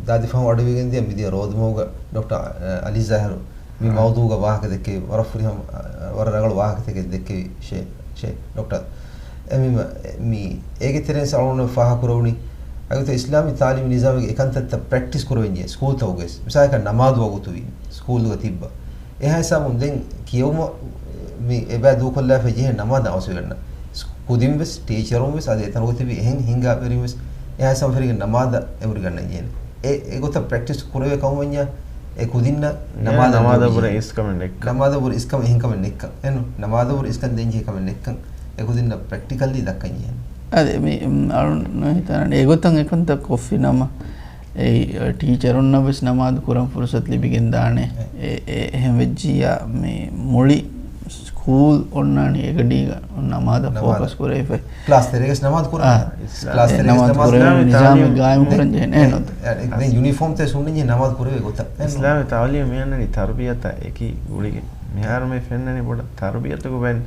ދާދި ފަހުން އަޑުއިވިގެން ދިޔަ މިދިޔަ ރޯދުމަހުގަ ޑޮކްޓަރ އަލީ ޒާހިރު މި މައުޟޫގަ ވާހަކަ ދެއްކެވި، ވަރަށް ފުރިހަމަ، ވަރަށް ރަނގަޅު ވާހަކަތަކެއް ދެއްކެވި ޝޭ، ޝޭ، ޑޮކްޓަރ. އެމީ މި އޭގެ ތެރެއިން އަޅުގަނޑު ފާހަގަކުރެވުނީ، އަގުތަ އިސްލާމީ ތާލީމް ނިޒާމުގެ އެކަންތައްތައް ޕްރެކްޓިސް ކުރެވެންޖެހޭ ސްކޫލްތަކުގައި. މިސާލަކަށް ނަމާދު ވަގުތުވީ ސްކޫލްގަ ތިއްބަ. އެހާ ހިސާބުން ދެން ކިޔެވުމަށް މި އެބައި ދޫކޮށްލާފައި ޖެހޭ ނަމާދަށް އަވަސްވެގަންނަ. ކުދިން ވެސް، ޓީޗަރުން ވެސް، އަދި އެތަނުގަ ތިބި އެހެން ހިންގާ ވެރިން ވެސް އެހާ ހިސާބުން ފެށިގެން ނަމާދަށް އެނބުރިގަންނަން ޖެހޭނެ. އެ، އެގޮތަށް ޕްރެކްޓިސް ކުރެވޭ ކަމަށް ވަންޏާ، އެ ކުދިންނަށް އެ ނަމާދަށް ނަމާދަށް ބުރެ އިސްކަމެއް ނެއްކަން. ނަމާދަށް ބުރެ އިސްކަމެއް އެހެންކަމެއް ނެއްކަން. އެން ނަމާދަށް ބުރެ އިސްކަން ދޭންޖެހޭ ކަމެއް ނެއްކަން. އެ ކުދިންނަށް ޕްރެކްޓިކަލްލީ ދައްކަން ޖެހޭނެ. އަދި މި، މް، އަޅުން ހިތާނަން އެގޮތަށް އެކަންތައް ކޮށްފި ނަމަ، އެ، ޓީޗަރުންނަށް ވެސް ނަމާދު ކުރަން ފުރުސަތު ލިބިގެން ދާނެ. އެ، އެ، އެހެން ވެއްޖިއްޔާ މި މުޅި ސްކޫލް އޮންނާނީ އެގަޑީގަ ނަމާދަށް ނަމާދަށް. ފޯކަސް ކުރެވިފައި. ކްލާސް ތެރޭގަސް ނަމާދު ކުރާ. އާ، ކްލާސް ތެރޭގަސް ނަމާދު ނަމާދު ކުރެވޭ ކުރާ. ނިޒާމެއް ގާއިމް ކުރަން ޖެހޭނެ. އެ، އެ، އެ، ދެން ޔުނީފޯމްތައް ސުންނަން ޖެހޭ ނަމާދު ކުރެވޭ ގޮތަށް. އެ، އިސްލާމީ ތަޢުލީމް މި އަންނަނީ ތަރުބިޔަތާ އެކީ ގުޅިގެން. މިހާރު މި ފެންނަނީ ބޮޑަށް ތަރުބިޔަތުގަ ބައިން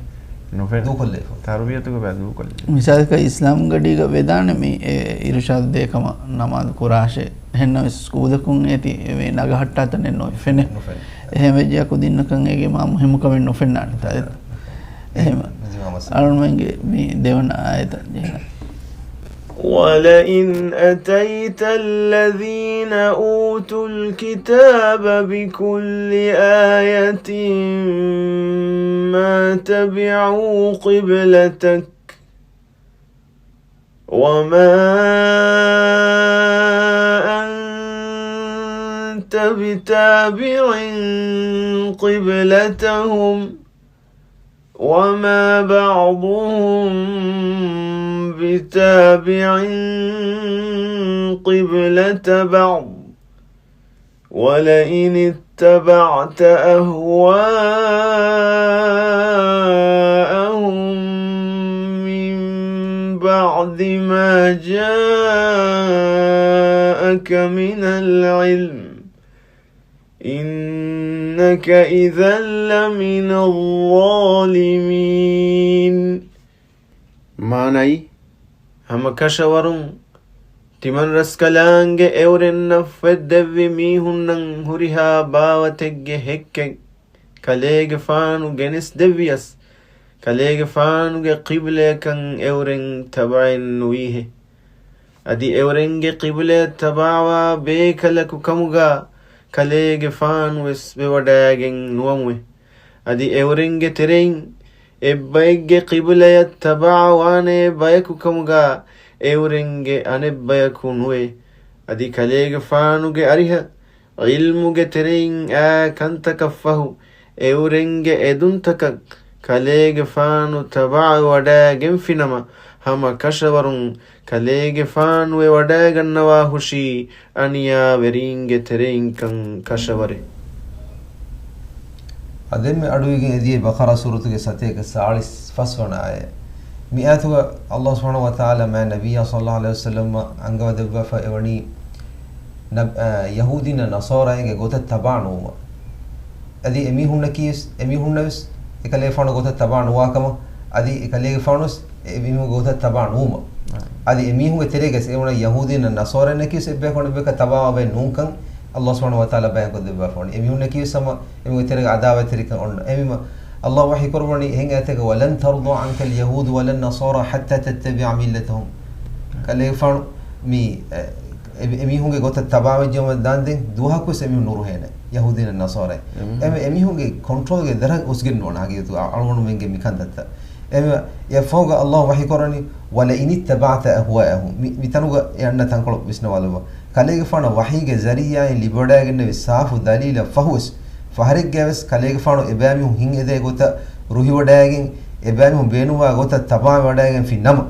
ނުފެން. ދޫކޮށްލެވިފަ. ތަރުބިޔަތުގަ ބައި ދޫކޮށްލެވި. މިސާލަކަށް އިސްލާމް ގަޑީގަ ވެދާނެ މި އެ އިރުޝާދު ދޭ ކަމަށް ނަމާދު ކުރާށޭ. އެހެންނަމަވެސް ސްކޫލަކުން އޭތި އެ ނަގަހައްޓާތަނެއް ނުފެނޭ. ނުފެނޭ. އެހެން ވެއްޖެއްޔާ ކުދިންނަކަށް އޭގެ މާ މުހިއްމުކަމެއް ނުފެންނާނެތާ. އެ، އެހެން. ނިޒާމް އަސް. އަޅުމެންގެ މި ދެވަނަ އާޔަތަށް ޖެހިލަން. ولئن أتيت الذين أوتوا الكتاب بكل آية ما تبعوا قبلتك وما أنت بتابع قبلتهم وما بعضهم بتابع قبلة بعض ولئن اتبعت أهواءهم من بعد ما جاءك من العلم إنك إذا لمن الظالمين. މާނައީ، ހަމަ ކަށަވަރުން ތިމަންރަސްކަލާނގެ އެއުރެންނަށް ފޮތް ދެއްވި މީހުންނަށް ހުރިހާ ބާވަތެއްގެ ހެއްކެއް ކަލޭގެފާނު ގެނެސްދެއްވިޔަސް، ކަލޭގެފާނުގެ ޤިބްލަޔަކަށް އެއުރެން ތަބަޢެއް ނުވީހޭ. އަދި އެއުރެންގެ ޤިބްލަޔަށް ތަބަޢަވާ ބޭކަލަކު ކަމުގަ ކަލޭގެފާނުވެސް ވެވަޑައިގެން ނުވަމުވެ. އަދި އެއުރެންގެ ތެރެއިން އެއްބައެއްގެ ޤިބުލަޔަށް ތަބަޢަވާނޭ ބަޔަކު ކަމުގަ އެއުރެންގެ އަނެއްބަޔަކު ނުވޭ. އަދި ކަލޭގެފާނުގެ އަރިހަށް ޢިލްމުގެ ތެރެއިން އާ ކަންތަކަށްފަހު އެއުރެންގެ އެދުންތަކަށް ކަލޭގެފާނު ތަބަޢަވަޑައިގެންފިނަމަ، ހަމަ ކަށަވަރުން ކަލޭގެފާނު ވެވަޑައިގަންނަވާހުށީ އަނިޔާވެރީންގެ ތެރެއިންކަން ކަށަވަރެއް. އަދި ދެންމެ އަޑުއިވިގެން އެދިޔައީ ބަޤަރާ ސޫރަތުގެ ސަތޭކަ ސާޅީސް ފަސް ވަނަ އާޔަތް. މި އާޔަތުގަ ﷲ ސުބްޙާނަހޫ ވަތަޢާލާ މާތް ނަބިއްޔާ ޞައްލައްލާހު ޢަލައިހި ވަސައްލަމަށް އަންގަވަދެއްވާފަ އެވަނީ ނަބް-، އާ، ޔަހޫދީންނާ ނަޞާރާއިންގެ ގޮތަށް ތަބާ ނުވުމަށް. އަދި އެމީހުންނަކީވެސް، އެމީހުންނަށްވެސް އެކަލޭގެފާނު ގޮތަށް ތަބާ ނުވާކަމަށް، އަދި އެކަލޭގެފާނުވެސް އެމީހުންގެ ގޮތަށް ތަބާ ނުވުމަށް. އަދި އެމީހުންގެ ތެރޭގަސް އެވަނަ ޔަހޫދީންނާ ނަޞާރާއިންނަކީވެސް އެއްބަޔަކު އަނެއްބަޔަކަށް ތަބާވާ ބައެއް ނޫންކަން ﷲ ސުބްޙާނަހޫ ވަތަޢާލާ ބަޔާންކޮށްދެއްވާފަ ވަނީ. އެމީހުންނަކީވެސް ހަމަ އެމީހުންގެ ތެރޭގަ އަދާވަތްތެރިކަން އޮންނަ. އެހެންވީމަ، ﷲ ވަޙީކުރައްވަނީ އެހެން އާޔަތެއްގަ، "ولن ترضى عنك اليهود ولا النصارى حتى تتبع ملتهم." ކަލޭގެފާނު މި، އެ، އެ، އެމީހުންގެ ގޮތަށް ތަބާވެއްޖެއްޔާ ދާންދެން ދުވަހަކުވެސް އެމީހުން ނުރުހޭނެ ޔަހޫދީންނާ ނަޞާރާއިން. އެމީހުން. އެ، އެމީހުންގެ ކޮންޓްރޯލްގެ ދަރަނި އުސްގެން ނުވާނެ ހަގީގަތުގަ އަޅުގަނޑުމެންގެ މިކަންތައްތައް. އެ، އެއަށްފަހުގަ ﷲ ވަޙީކުރަނީ، "ولئن اتبعت أهواءهم." މި، މިތަނުގަ އެ އަންނަ ތަންކޮޅު ވިސްނަވާލައްވާ. ކަލޭގެފާނަށް ވަޙީގެ ޒަރީޢާއިން ލިބިވަޑައިގެންނެވި ސާފު ދަލީލަށް ފަހުވެސް، ފަހަރެއްގައިވެސް ކަލޭގެފާނު އެބައިމީހުން ހިތް އެދޭ ގޮތަށް ރުހިވަޑައިގެން، އެބައިމީހުން ބޭނުންވާ ގޮތަށް ތަބާވެވަޑައިގެންފި ނަމަ،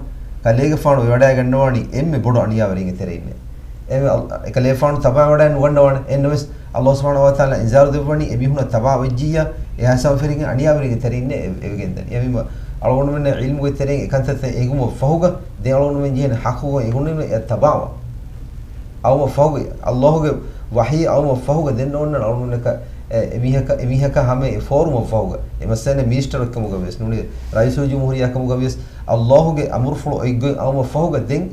ކަލޭގެފާނު ވެވަޑައިގަންނަވާނީ އެންމެ ބޮޑު އަނިޔާވެރިންގެ ތެރެއިންނޭ. އެންމެ އަލް-، އެކަލޭގެފާނު ތަބާވެވަޑައި ނުގަންނަވާނެ. އެހެންނަމަވެސް، ﷲ ސުބްޙާނަހޫ ވަތަޢާލާ އިންޒާރު ދެއްވަނީ އެމީހުންނަށް ތަބާވެއްޖިއްޔާ، އެހާ ހިސާބުން ފެށިގެން އަނިޔާވެރިންގެ ތެރެއިންނޭ އެ-، އެވިގެންދަނީ. އެހެންވީމަ، އަޅުގަނޑުމެންނަށް ޢިލްމުގެ ތެރެއިން އެކަންތައްތައް އެނގުމަށް ފަހުގަ، ދެން އަޅުގަނޑުމެން ޖެހޭނެ ޙައްޤުގަ އެނގުނީމަ އެ ތަބާވާ. އައުމަށް ފަހުގަ، ﷲ ގެ ވަޙީ އައުމަށް ފަހުގަ ދެން އޮންނަ އަޅުގަނޑުމެންނަކަށް އެ، އެ މީހަކަށް، އެ މީހަކާ ހަމަ އެ ފޯރުމަށް ފަހުގަ، އެ މައްސަލަ މިނިސްޓަރެއްކަމުގަ ވިޔަސް ނޫނީ، ރައީސުލްޖުމްހޫރިއްޔާ ކަމުގަ ވިޔަސް، ﷲ ގެ އަމުރުފުޅު އޮތްގޮތް އައުމަށް ފަހުގަ ދެން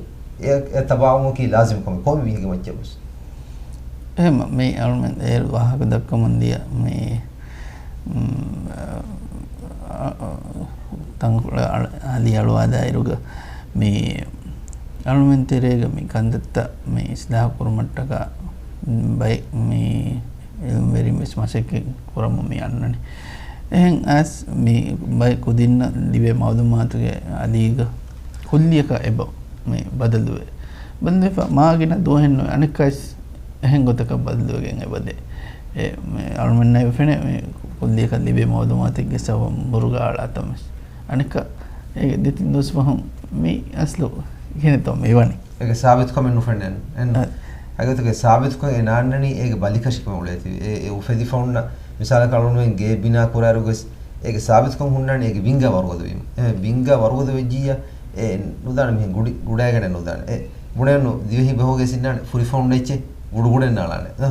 އެ، އެ ތަބާވުމަކީ ލާޒިމް ކަމެއް ކޮންމެ މީހެއްގެ މައްޗަށް ވެސް. އެހެން މި އަޅުމެން އޭރު ވާހަކަ ދައްކަމުން ދިޔަ މި، މް، އަ، އަ، ތަންކޮޅެއް އަޅ-، އަލި އަޅުވާދާއިރުގަ މި އަޅުމެން ތެރޭގަ މި ކަންތައްތައް މި އިސްލާހު ކުރުމަށްޓަކާ ބައެއް މި ޢިލްމުވެރިން ވެސް މަސައްކަތް ކުރަމުން މި އަންނަނީ. އެހެން އައިސް މި ބައެއް ކުދިންނަށް ލިބޭ މަޢުލޫމާތުގެ އަލީގަ ކުއްލިއަކަށް އެބަ މި ބަދަލުވޭ. ބަދަލުވެފަ މާ ގިނަ ދުވަހެއް ނުވޭ. އަނެއްކާވެސް އެހެން ގޮތަކަށް ބަދަލުވެގެން އެބަދޭ. އެ، މި އަޅުމެންނަށް އެބަ ފެނޭ މި ކުއްލިއަކަށް ލިބޭ މަޢުލޫމާތެއްގެ ސަބަބުން ބުރުގާ އަޅާ ތަންވެސް. އަނެއްކާ އޭގެ ދެތިން ދުވަސް ފަހުން މި އަސްލު ކިހިނެއްތޯ މި ވަނީ. އޭގެ ސާބިތުކަމެއް ނުފެންނަން. އެން-، އަ. ހަގީގަތުގެ ސާބިތުކަން އެ ނާންނަނީ އޭގެ ބަލިކަށިކަމެއް އުޅޭތީ. އެ، އެ އުފެދިފަ އޮންނަ މިސާލަކަށް އަޅުގަނޑުމެން ގެއެއް ބިނާ ކުރާއިރުވެސް އޭގެ ސާބިތުކަން ހުންނާނީ އޭގެ ބިންގާ ވަރުގަދަވީމަ. އެ ބިންގާ ވަރުގަދަ ވެއްޖިއްޔާ އެ ނުދާނެ މިހެން ގުޑި-، ގުޑައިގަނެ ނުދާނެ. އެ ބުނެއްނު ދިވެހި ބަހުގެ ސިންނާނެ ފުރިފަހުން އެއްޗެއް ގުޑުގުޑެއް ނާޅާނެ. އަ،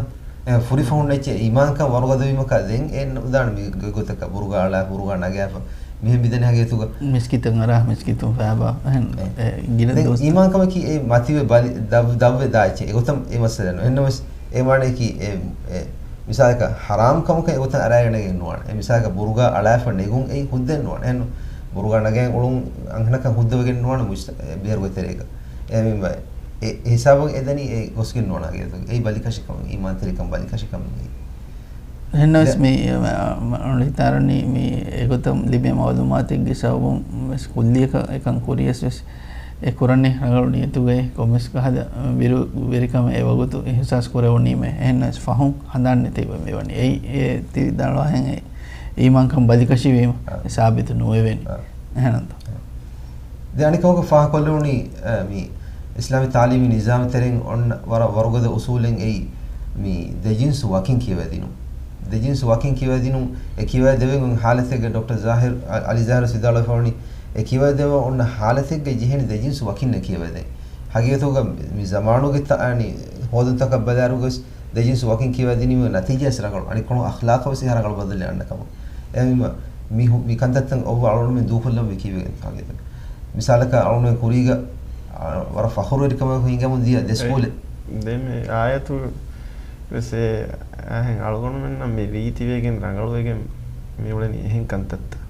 އެ ފުރިފަހުން އެއްޗެއް އީމާންކަން ވަރުގަދަވީމަކާ ދެން އެ ނުދާނެ މި ގޮތަކަށް ބުރުގާ އަޅާ ބުރުގާ ނަގާފަ މިހެން މިދަނީ ހަގީގަތުގަ. މިސްކިތަށް އަރާ، މިސްކިތުން ފައިބާ. އެހެން، އެ. އެ، ގިނަ ދެން ދުވަސް. އީމާންކަމަކީ އެ މަތިވެ ބަލި-، ދަށް-، ދަށްވެ ދާ އެއްޗެއް. އެގޮތަށް އެ މައްސަލަ ނު. އެހެންނަމަވެސް، އެ މާނަޔަކީ އެ، އެ، މިސާލަކަށް ޙަރާމް ކަމަކަށް އެގޮތަށް އަރާގަނެގެން ނުވާނެ. އެ މިސާލަކަށް ބުރުގާ އަޅާފަ ނެގުން އެއީ ހުއްދައެއް ނުވާނެ. އެހެން ބުރުގާ ނަގައި އުޅުން އަންހެނަކަށް ހުއްދަވެގެން ނުވާނެ މުޖްތަ-، އެ ބޭރުގެ ތެރޭގަ. އެ މި-، އެ، އެ ހިސާބުން އެ ދަނީ އެ ގޮސްގެން ނުވާނެ ހަގީގަތުގަ. އެއީ ބަލިކަށިކަމެއް، އީމާންތެރިކަން ބަލިކަށިކަމެއް. އެހެންނަމަވެސް ދެ- މި، މަ-، މަ-، ހިތާރަނީ މި އެގޮތަށް ލިބޭ މަޢުލޫމާތެއްގެ ސަބަބުން ވެސް ކުއްލިއަކަށް އެކަން ކުރިޔަސް ވެސް އެ ކުރަނީ ރަނގަޅު ނިޔަތުގައި ކޮންމެސް ކަހަލަ ބިރުވެރިކަމެއް އެ ވަގުތު އިޙްސާސް ކުރެވުނީމޭ. އެހެންނަމަވެސް ފަހުން ހަނދާން ނެތި މިވަނީ. އެއީ އޭތި ދަޅުވާހެން އެ އީމާންކަން ބަލިކަށިވީމަ އާ. އެ ސާބިތު ނުވެވެނީ. އާ. އެހެންތޯ؟ ދެން އަނެއްކަމަކަށް ފާހަގަކޮށްލެވުނީ، އަ، މި އިސްލާމީ ތާލީމީ ނިޒާމް ތެރެއިން އޮންނަ ވަރަށް ވަރުގަދަ އުސޫލެއް އެއީ މި ދެޖިންސު ވަކިން ކިޔަވައިދިނުން. ދެޖިންސު ވަކިން ކިޔަވައިދިނުން، އެ ކިޔަވައިދެވެން އޮތް ހާލަތެއްގަ ޑޮކްޓަރ ޒާހިރު އަ-، އަލީ ޒާހިރު ވިދާޅުވެފަވަނީ، އެ ކިޔަވައިދެވެން އޮންނަ ހާލަތެއްގަ ޖެހެނީ ދެޖިންސު ވަކިންނަށް ކިޔަވައިދޭން. ހަގީގަތުގަ މި ޒަމާނުގެ ތަ-، އަނި ހޯދުންތަކަށް ބަލާއިރުގަސް ދެޖިންސު ވަކިން ކިޔަވައިދިނީމަ ނަތީޖާ ވެސް ރަނގަޅު. އަނެއްކޮޅުން އަޚްލާޤަށް ވެސް އެހާ ރަނގަޅު ބަދަލެއް އަންނަ ކަމަށް. އެހެންވީމަ މި ހު-، މި ކަންތައްތައް އޮއްވާ އަޅުގަނޑުމެން ދޫކޮށްލަން ވީ ކީއްވެގެންތޯ ހަގީގަތަށް. މިސާލަކަށް އަޅުގަނޑުމެން ކުރީގަ، އަ، ވަރަށް ފަޚުރުވެރިކަމަށް ހިނގަމުން ދިޔަ ދެ ސްކޫލެއް. ދެން މި އާޔަތު ވެސް އެ އަހެން އަޅުގަނޑުމެންނަށް މި ރީތިވެގެން ރަނގަޅުވެގެން މި އުޅެނީ އެހެން ކަންތައްތައް.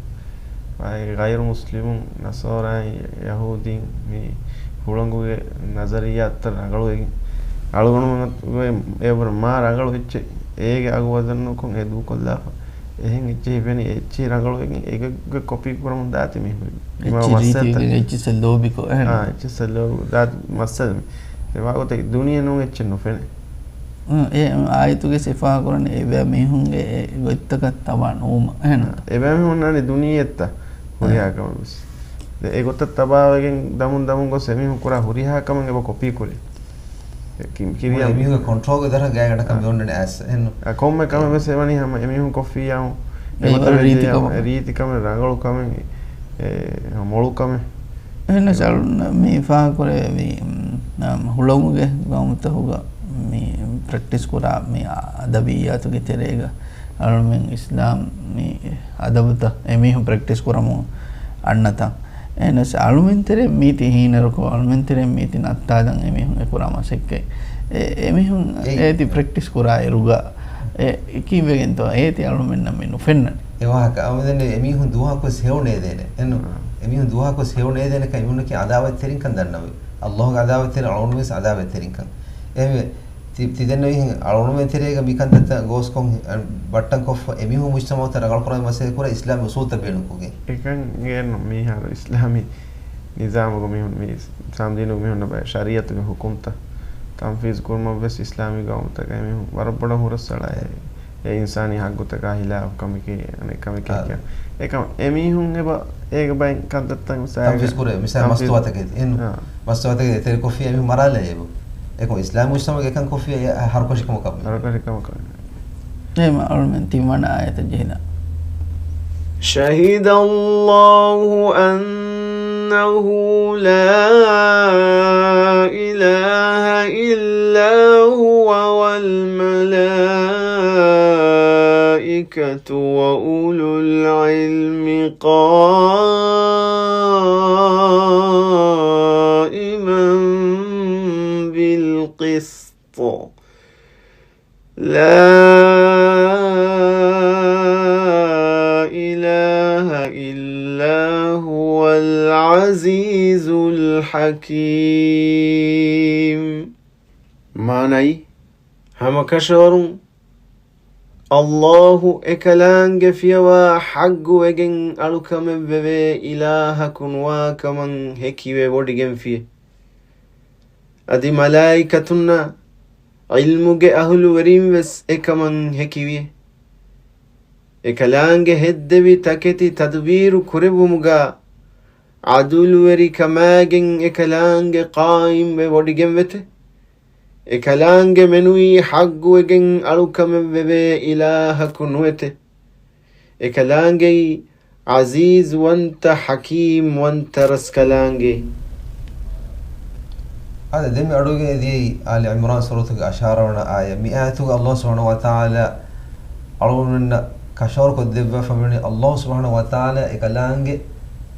އާއި ޣައިރު މުސްލިމުން، ނަޞާރާއިން، ޔަހޫދީން މި ހުޅަނގުގެ ނަޒަރިއްޔާތައް ރަނގަޅުވެގެން އަޅުގަނޑުމެން އެ ވަރަށް މާ ރަނގަޅު އެއްޗެއް އޭގެ އަގު ވަޒަން ނުކޮށް އެ ދޫކޮށްލާފަ. އެހެން އެއްޗެއް ހިފެނީ އެއްޗެއް ރަނގަޅުވެގެން އޭގެ ކޮޕީ ކުރަމުން ދާތި މީހުން. އެއްޗެއް ރީތިވެގެން އެއްޗެއް ލޯބިކޮށް، އެހެން. އާ، އެއްޗެއް ލޯބި ދާތި މައްސަލަ މި. އެ ވާގޮތަކީ ދުނިޔެ ނޫން އެއްޗެއް ނުފެނޭ. އެ އާޔަތުގެ ސިފަ ކުރަނީ އެބައިމީހުންގެ އެ ގޮތްތަކަށް ތަބާ ނުވުމަށް. އެހެން. އެބައިމީހުންނާނީ ދުނިޔެއަށްތަ ހުރިހާ ކަމެއް ވެސް. ދެ-، އެގޮތަށް ތަބާވެގެން ދަމުން ދަމުން ގޮސް އެމީހުން ކުރާ ހުރިހާ ކަމެއް އެބަ ކޮޕީ ކުރޭ. އެ ކި-، ކިރިޔާ އެމީހުންގެ ކޮންޓްރޯލްގެ ދަށަށް ގާތްގަނޑަކަށް އާ. މި އޮންނަނީ އައިސް. އެހެން. އާ، ކޮންމެ ކަމެއް ވެސް އެވަނީ ހަމަ އެމީހުން ކޮށްފިއްޔާ އެ އެގޮތަށް ވެއްޖެ ރީތި ކަމެއް. ރީތި ކަމެއް، ރަނގަޅު ކަމެއް، އެ، މޮޅު ކަމެއް. އެހެނަސް އަޅުން މި ފާހަގަކުރެއްވި، އަމް، ހުޅަނގުގެ ގައުމުތަކުގަ މި ޕްރެކްޓިސް ކުރާ މި އަދަބިއްޔާތުގެ ތެރޭގަ އަޅުމެން އިސްލާމް މި އަދަބުތައް އެމީހުން ޕްރެކްޓިސް ކުރަމުން އަންނަތަން. އެހެނަސް އަޅުމެން ތެރެ މީތި ހީނަރުކޮށް، އަޅުމެން ތެރެ މީތި ނައްތާލަން އެމީހުން އެ ކުރާ މަސައްކަތް. އެ، އެމީހުން އެއީ. އޭތި ޕްރެކްޓިސް ކުރާ އިރުގަ އެ ކީއްވެގެންތޯ އޭތި އަޅުމެންނަށް މި ނުފެންނަނީ. އެ ވާހަކަ އަޅުމެން ދެންނެވި އެމީހުން ދުވަހަކުވެސް ހެޔޮ ނޭދޭނެ. އެންނު؟ އާ. އެމީހުން ދުވަހަކުވެސް ހެޔޮ ނޭދޭނެކަން އެމީހުންނަކީ އަދާވަތްތެރިންކަން ދަންނަވަން. ﷲ ގެ އަދާވަތްތެރިން އަޅުގަނޑުމެން ވެސް އަދާވަތްތެރިންކަން. އެހެންވެ، ތި-، ތި ދެންނެވިހެން އަޅުގަނޑުމެން ތެރޭގަ މިކަންތައްތައް ގޯސްކޮށް، އަ، ބައްޓަންކޮށްފަ އެމީހުން މުޖްތަމަޢުތައް ރަނގަޅުކުރާ މަސައްކަތް ކުރާ އިސްލާމީ އުސޫލުތައް ބޭނުންކޮށްގެން. އެކަން ގެއެއްނު މިހާރު އިސްލާމީ ނިޒާމުގަ މީހުން މި އިސްލާމް ދީނުގެ މީހުންނަށް ބައެއް ޝަރީޢަތުގެ ހުކުމްތައް ތަންފީޒު ކުރުމަށް ވެސް އިސްލާމީ ގައުމުތަކަށް އެމީހުން ވަރަށް ބޮޑަށް ހުރަސްއަޅާ. އެ، އެ އިންސާނީ ހައްގުތަކާ ހިލާފު ކަމެކޭ، އަނެއް ކަމެކޭ އާ. ކިޔާ. އެކަމަ އެމީހުން އެބަ، އޭގެ ބައިން ކަންތައްތައް މިސާލަކަށް ތަންފީޒު ކުރޭ، މިސާލަށް ތަންފީޒު. މަސްތުވާތަކެތި، އެން، އާ. މަސްތުވާތަކެތި އެތެރެކޮށްފިއްޔާ އެމީހުން މަރާލައޭ އެބަ. އެކަމަ އިސްލާމީ މުޖްތަމަޢުގަ އެކަން ކޮށްފިއްޔާ އެ ހަރުކަށިކަމަކަށް. ހަރުކަށިކަމަކަށް. އެހެން އަޅުމެން ތިންވަނަ އާޔަތަށް ޖެހިލަން. شهد الله أنه لا إله إلا هو والملائكة وأولو العلم قائما بالقسط. لا إله إلا هو العزيز الحكيم. މާނައީ، ހަމަކަށަވަރުން ﷲ އެކަލާނގެ ފިޔަވާ ޙައްޤުވެގެން އަޅުކަމެއްވެވޭ އިލާހަކު ނުވާކަމަށް ހެކިވެ ވޮޑިގެންފިއެ. އަދި މަލާއިކަތުންނާ ޢިލްމުގެ އަހުލުވެރިން ވެސް އެކަމަށް ހެކިވިއެ. އެކަލާނގެ ހެއްދެވި ތަކެތި ތަދުބީރު ކުރެއްވުމުގާ ޢަދުލުވެރިކަމާގެން އެކަލާނގެ ޤާއިމްވެ ވޮޑިގެންވެތެ. އެކަލާނގެ މެނުވީ ޙައްޤުވެގެން އަޅުކަމެއްވެވޭ އިލާހަކު ނުވެތެ. އެކަލާނގެއީ ޢަޒީޒުވަންތަ ޙަކީމްވަންތަ ރަސްކަލާނގެ. އާދެ، ދެން މި އަޑުއިވިގެން އެދިޔައީ އާލި ޢިމްރާން ސޫރަތުގެ އަށާރަ ވަނަ އާޔަތް. މި އާޔަތުގަ ﷲ ސުބްޙާނަހޫ ވަތަޢާލާ އަޅުގަނޑުމެންނަށް ކަށަވަރުކޮށްދެއްވާފަ މިވަނީ، ﷲ ސުބްޙާނަހޫ ވަތަޢާލާ އެކަލާނގެ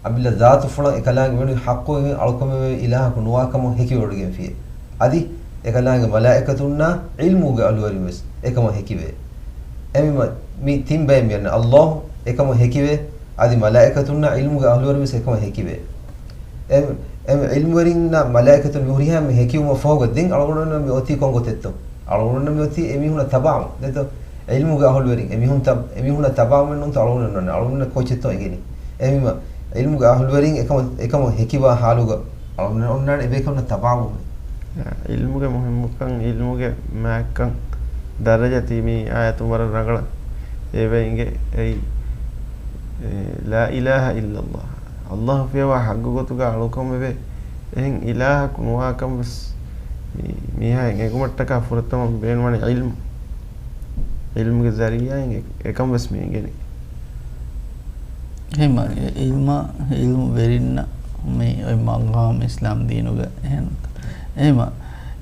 އަބިލަ ޒާތުފުޅަށް އެކަލާނގެ މެނުވީ ޙައްޤުވެގެން އަޅުކަމެއްވެވޭ އިލާހަކު ނުވާކަމަށް ހެކިވެވޮޑިގެންފިއެ. އަދި އެކަލާނގެ މަލާއިކަތުންނާ ޢިލްމުގެ އަހުލުވެރިން ވެސް އެކަމަށް ހެކިވޭ. އެމީ މި ތިން ބައެއް މިއަންނަ ﷲ އެކަމަށް ހެކިވޭ، އަދި މަލާއިކަތުންނާ ޢިލްމުގެ އަހުލުވެރިން ވެސް އެކަމަށް ހެކިވޭ. އެ، އެ ޢިލްމުވެރިންނާ މަލާއިކަތުން މި ހުރިހާ މި ހެކިވުމަށް ފަހުގަ ދެން އަޅުގަނޑުމެން މި އޮތީ ކޮން ގޮތެއްތޯ؟ އަޅުގަނޑުމެން މި އޮތީ އެމީހުންނަށް ތަބާވުން. ދެތޯ؟ ޢިލްމުގެ އަހުލުވެރިން އެމީހުން ތަ-، އެމީހުންނަށް ތަބާވުމެއް ނޫންތޯ އަޅުގަނޑުމެން އޮންނަނީ؟ އަޅުގަނޑުމެން ކޮއްޗެއްތޯ އެނގެނީ؟ އެހެންވީމަ ޢިލްމުގެ އަހުލުވެރިން އެކަމަށް، އެކަމަށް ހެކިވާ ޙާލުގަ އަޅުގަނޑުމެން އޮންނާނެ އެބޭކަލުންނަށް ތަބާވުމެއް. ޢިލްމުގެ މުހިއްމުކަން، ޢިލްމުގެ މާތްކަން ދަރަޖަ ތީ މި އާޔަތުން ވަރަށް ރަނގަޅަށް އެބަ އިނގޭ. އެއީ، އެ، لا إله إلا الله. ﷲ ފިޔަވާ ޙައްޤު ގޮތުގަ އަޅުކަމެވޭ އެހެން އިލާހަކު ނުވާކަން ވެސް މި-، މީހާއަށް އެނގުމަށްޓަކާ ފުރަތަމަ ބޭނުންވަނީ ޢިލްމު. ޢިލްމުގެ ޒަރީޢާއިން އެ-، އެކަން ވެސް މި އެނގެނީ. އެހެންމަ، އެ ޢިލްމަށް، ޢިލްމު ވެރިންނަށް މި އޮތް މަގާމް އިސްލާމް ދީނުގަ އެހެން. އެހެންމަ،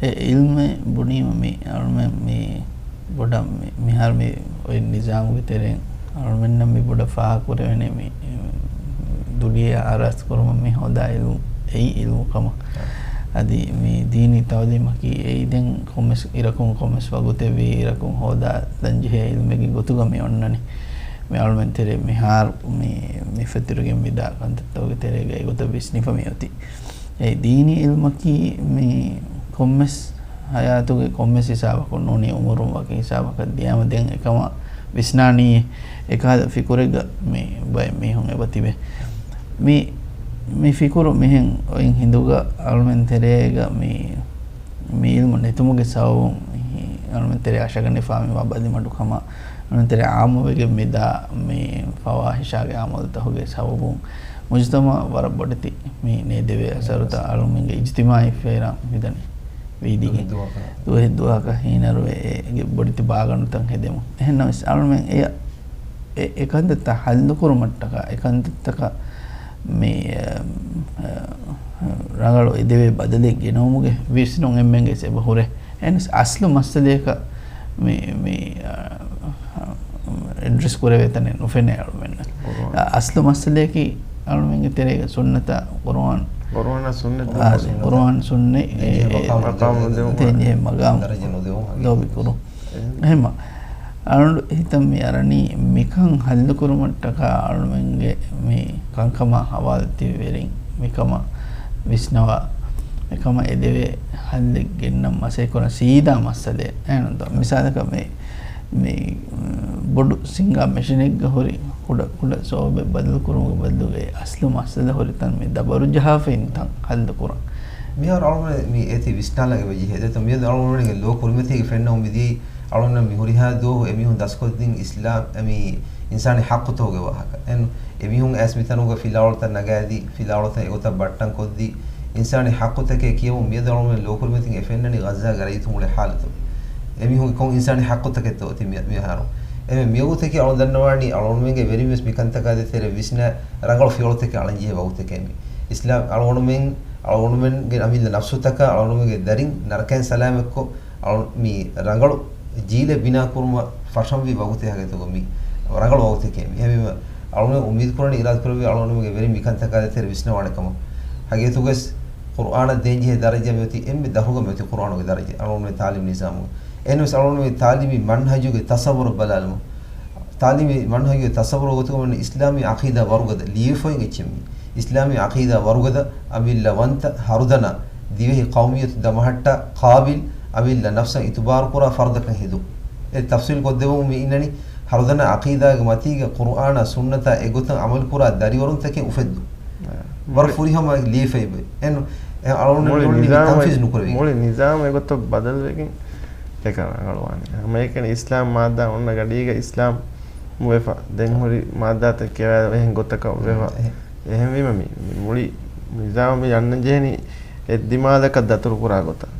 އެ ޢިލްމެއް ބުނީމަ މި އަޅުމެން މި ބޮޑަށް މި-، މިހާރު މި އޮތް ނިޒާމުގެ ތެރެއިން އަޅުމެންނަށް މި ބޮޑަށް ފާހަގަކުރެވޭނެ މި ދުނިޔެއާ އާރާސްތު ކުރުމަށް މި ހޯދާ ޢިލްމު، އެއީ ޢިލްމު ކަމަށް. އަދި މި ދީނީ ތަޢުލީމަކީ އެއީ ދެން ކޮންމެސް އިރަކުން ކޮންމެސް ވަގުތެއްވީ އިރަކުން ހޯދާ ދަންޖެހޭ ޢިލްމެއްގެ ގޮތުގަ މި އޮންނަނީ. މި އަޅުމެން ތެރޭ މިހާރު މި، މި ފެތުރިގެން މިދާ ކަންތައްތަކުގެ ތެރޭގައި ގޮތަށް ވިސްނިފަ މި އޮތީ. އެ ދީނީ ޢިލްމަކީ މި ކޮންމެސް ޙަޔާތުގެ ކޮންމެސް ހިސާބަކުން ނޫނީ އުމުރުން ވަކި ހިސާބަކަށް ދިޔާމަ ދެން އެކަމަށް ވިސްނާނީ އެކަހަލަ ފިކުރެއްގަ މި ބައެއް މީހުން އެބަ ތިބޭ. މި، މި ފިކުރު މިހެން އޮތް ހިނދުގަ އަޅުމެން ތެރޭގަ މި، މި ޢިލްމު ނެތުމުގެ ސަބަބުން މި އަޅުމެން ތެރޭ އަށަގަނޑިފާ މިވާ ބަލިމަޑުކަމަށް އަޅުމެން ތެރޭ ޢާއްމުވެގެން މިދާ މި ފަވާޙިޝާގެ ޢަމަލުތަކުގެ ސަބަބުން މުޖުތަމަޢަށް ވަރަށް ބޮޑެތި މި ނޭދެވޭ އަސަރުތައް އަޅުމެންގެ އިޖްތިމާޢީ ފޭރާ މިދަނީ ވީދީގެން. ދުވަހެއް ދުވަހަކަށް ހީނަރުވެ އޭގެ ބޮޑެތި ބާގަނޑުތައް ހެދެމުން. އެހެންނަމަވެސް އަޅުމެން އެ، އެ، އެ ކަންތައްތައް ޙައްލުކުރުމަށްޓަކާ، އެ ކަންތައްތަކަށް މި، އަ، އަ، ރަނގަޅު އެދެވޭ ބަދަލެއް ގެނައުމުގެ ވިސްނުން އެންމެންގެ އެބަ ހުރޭ. އެހެނަސް އަސްލު މައްސަލަޔަކަށް މި، މި، އަ، އެޑްރެސް ކުރެވޭ ތަނެއް ނުފެނޭ އަޅުމެންނަށް. އަ، އަސްލު މައްސަލަޔަކީ އަޅުމެންގެ ތެރޭގަ ސުންނަތާ ޤުރުއާން، ޤުރުއާން ސުންނަތް، އާ، ދޫކޮށް، ޤުރުއާން ސުންނަތް އެ، އެ، މަޤާމު ދެވުމަށް، ދެން ޖެހޭ މަޤާމު ދަރަޖަ ނުދެވުން ހަގީގަތަށް. ލޯބި ކުރުން. އެހެން. އެހެންމަ، އަޅުގަނޑު ހިތަށް މި އަރަނީ މިކަން ޙައްލު ކުރުމަށްޓަކާ އަޅުމެންގެ މި ކަންކަމާ ޙަވާލު ތިބިވެރިން މިކަމަށް ވިސްނަވާ، މިކަމަށް އެދެވޭ ޙައްލެއް ގެންނަން މަސައްކަތް ކުރަން ސީދާ މައްސަލައެއް. އެހެންތޯ؟ މިސާލަކަށް މި، މި ބޮޑު ސިންގާ މެޝިނެއްގަ ހުރި ކުޑަ ކުޑަ ސޯބެއް ބަދަލު ކުރުމުގެ ބަދަލުގައި އަސްލު މައްސަލަ ހުރި ތަން މި ދަބަރު ޖަހާފައި ތަން ޙައްލު ކުރަން. މިހާރު އަޅުގަނޑު މި އޭތި ވިސްނާލަން އެބަ ޖެހޭ. ދެތޯ މިއަދު އަޅުގަނޑުގެ ލޯ ކުރިމަތީގެ ފެންނަމުން މިދީ އަޅުގަނޑު މި ހުރިހާ ދުވަހު އެމީހުން ދަސްކޮށްދިން އިސްލާމް، އެ، މި އިންސާނީ ޙައްޤުތަކުގެ ވާހަކަ. އެން އެމީހުން އައިސް މިތަނުގަ ފިލާވަޅުތައް ނަގާދީ، ފިލާވަޅުތައް އެގޮތަށް ބައްޓަން ކޮށްދީ، އިންސާނީ ޙައްޤުތަކޭ ކިޔަމުން މިއަދު އަޅުގަނޑު ލޯ ކުރިމަތިން އެ ފެންނަނީ ޣައްޒާގެ ރައްޔިތުން އުޅޭ ޙާލަތު. އެމީހުންގެ ކޮން އިންސާނީ ޙައްޤުތަކެއްތޯ އޮތީ މި-، މިހާރު؟ އެމެ މިވަގުތަކީ އަޅުން ދަންނަވާނީ އަޅުންމެންގެ ވެރިން ވެސް މިކަންތަކާ ދޭތެރޭ ވިސްނާ ރަނގަޅު ފިޔަވަޅުތަކެއް އަޅަންޖެހޭ ވަގުތެކޭ މި. އިސްލާމް އަޅުންމެން، އަޅުންމެންގެ އަމިއްލަ ނަފްސުތަކާ އަޅުންމެންގެ ދަރިން ނަރަކައިން ސަލާމަތްކޮށް، އަޅުން މި ރަނގަޅު ޖީލެއް ބިނާ ކުރުމަށް ފަށަންވީ ވަގުތެއް ހަގީގަތުގަ މި ރަނގަޅު ވަގުތެކޭ މި. އެހެންވީމަ އަޅުންމެން އުއްމީދު ކުރަނީ، އިރާދަ ކުރެއްވީ އަޅުންމެންގެ ވެރިން މިކަންތަކާ ދޭތެރޭ ވިސްނަވާނެ ކަމަށް. ހަގީގަތުގަވެސް ޤުރްއާނަށް ދޭންޖެހޭ ދަރަޖަ މިއޮތީ އެންމެ ދަށުގަ މިއޮތީ ޤުރްއާނުގެ ދަރަޖަ އަޅުންމެން ތާލީމް ނިޒާމުގަ. އެހެންވެސް އަޅުންމެން ތާލީމީ މަންހަޖުގެ ތަސައްވުރަށް ބަލާލުމުން، ތާލީމީ މަންހަޖުގެ ތަސައްވުރު ގޮތުގަ ވަނީ އިސްލާމީ ޢަޤީދާ ވަރުގަދަ ލިޔެފައިން އެއްޗެއް މީ. އިސްލާމީ ޢަޤީދާ ވަރުގަދަ، އަމިއްލަވަންތަ، ހަރުދަނާ، ދިވެހި ޤައުމިއްޔަތު ދަމަހައްޓާ، ޤާބިލް، އަމިއްލަ ނަފްސަށް އިތުބާރުކުރާ ފަރުދަކަށް ހެދުން. އެ ތަފްސީލް ކޮށްދެއްވަމުން މި އިންނަނީ، ހަރުދަނާ ޢަޤީދާގެ މަތީގަ ޤުރުއާނާ ސުންނަތާ އެގޮތަށް ޢަމަލުކުރާ ދަރިވަރުންތަކެއް އުފެއްދުން. ވަރަށް ފުރިހަމަ ލިޔެފައި އެން-، އެ އަޅުގަނޑު މުޅި މި ނިޒާމެ-، ތަންފީޒް ނުކުރެވި. މުޅި ނިޒާމް އެގޮތަށް ބަދަލުވެގެން އެކަން ރަނގަޅުވާނެ. ހަމައެކަނި އިސްލާމް މާއްދާ އޮންނަ ގަޑީގަ އިސްލާމް ވެފަ. ދެން ހުރި މާއްދާތައް ކިޔަވާ އެހެން ގޮތަކަށް ވެފަ. އެހެން. އެހެންވީމަ މި، މި މުޅި ނިޒާމް މި އަންނަން ޖެހެނީ އެއްދިމާލަކަށް ދަތުރުކުރާ ގޮތަށް.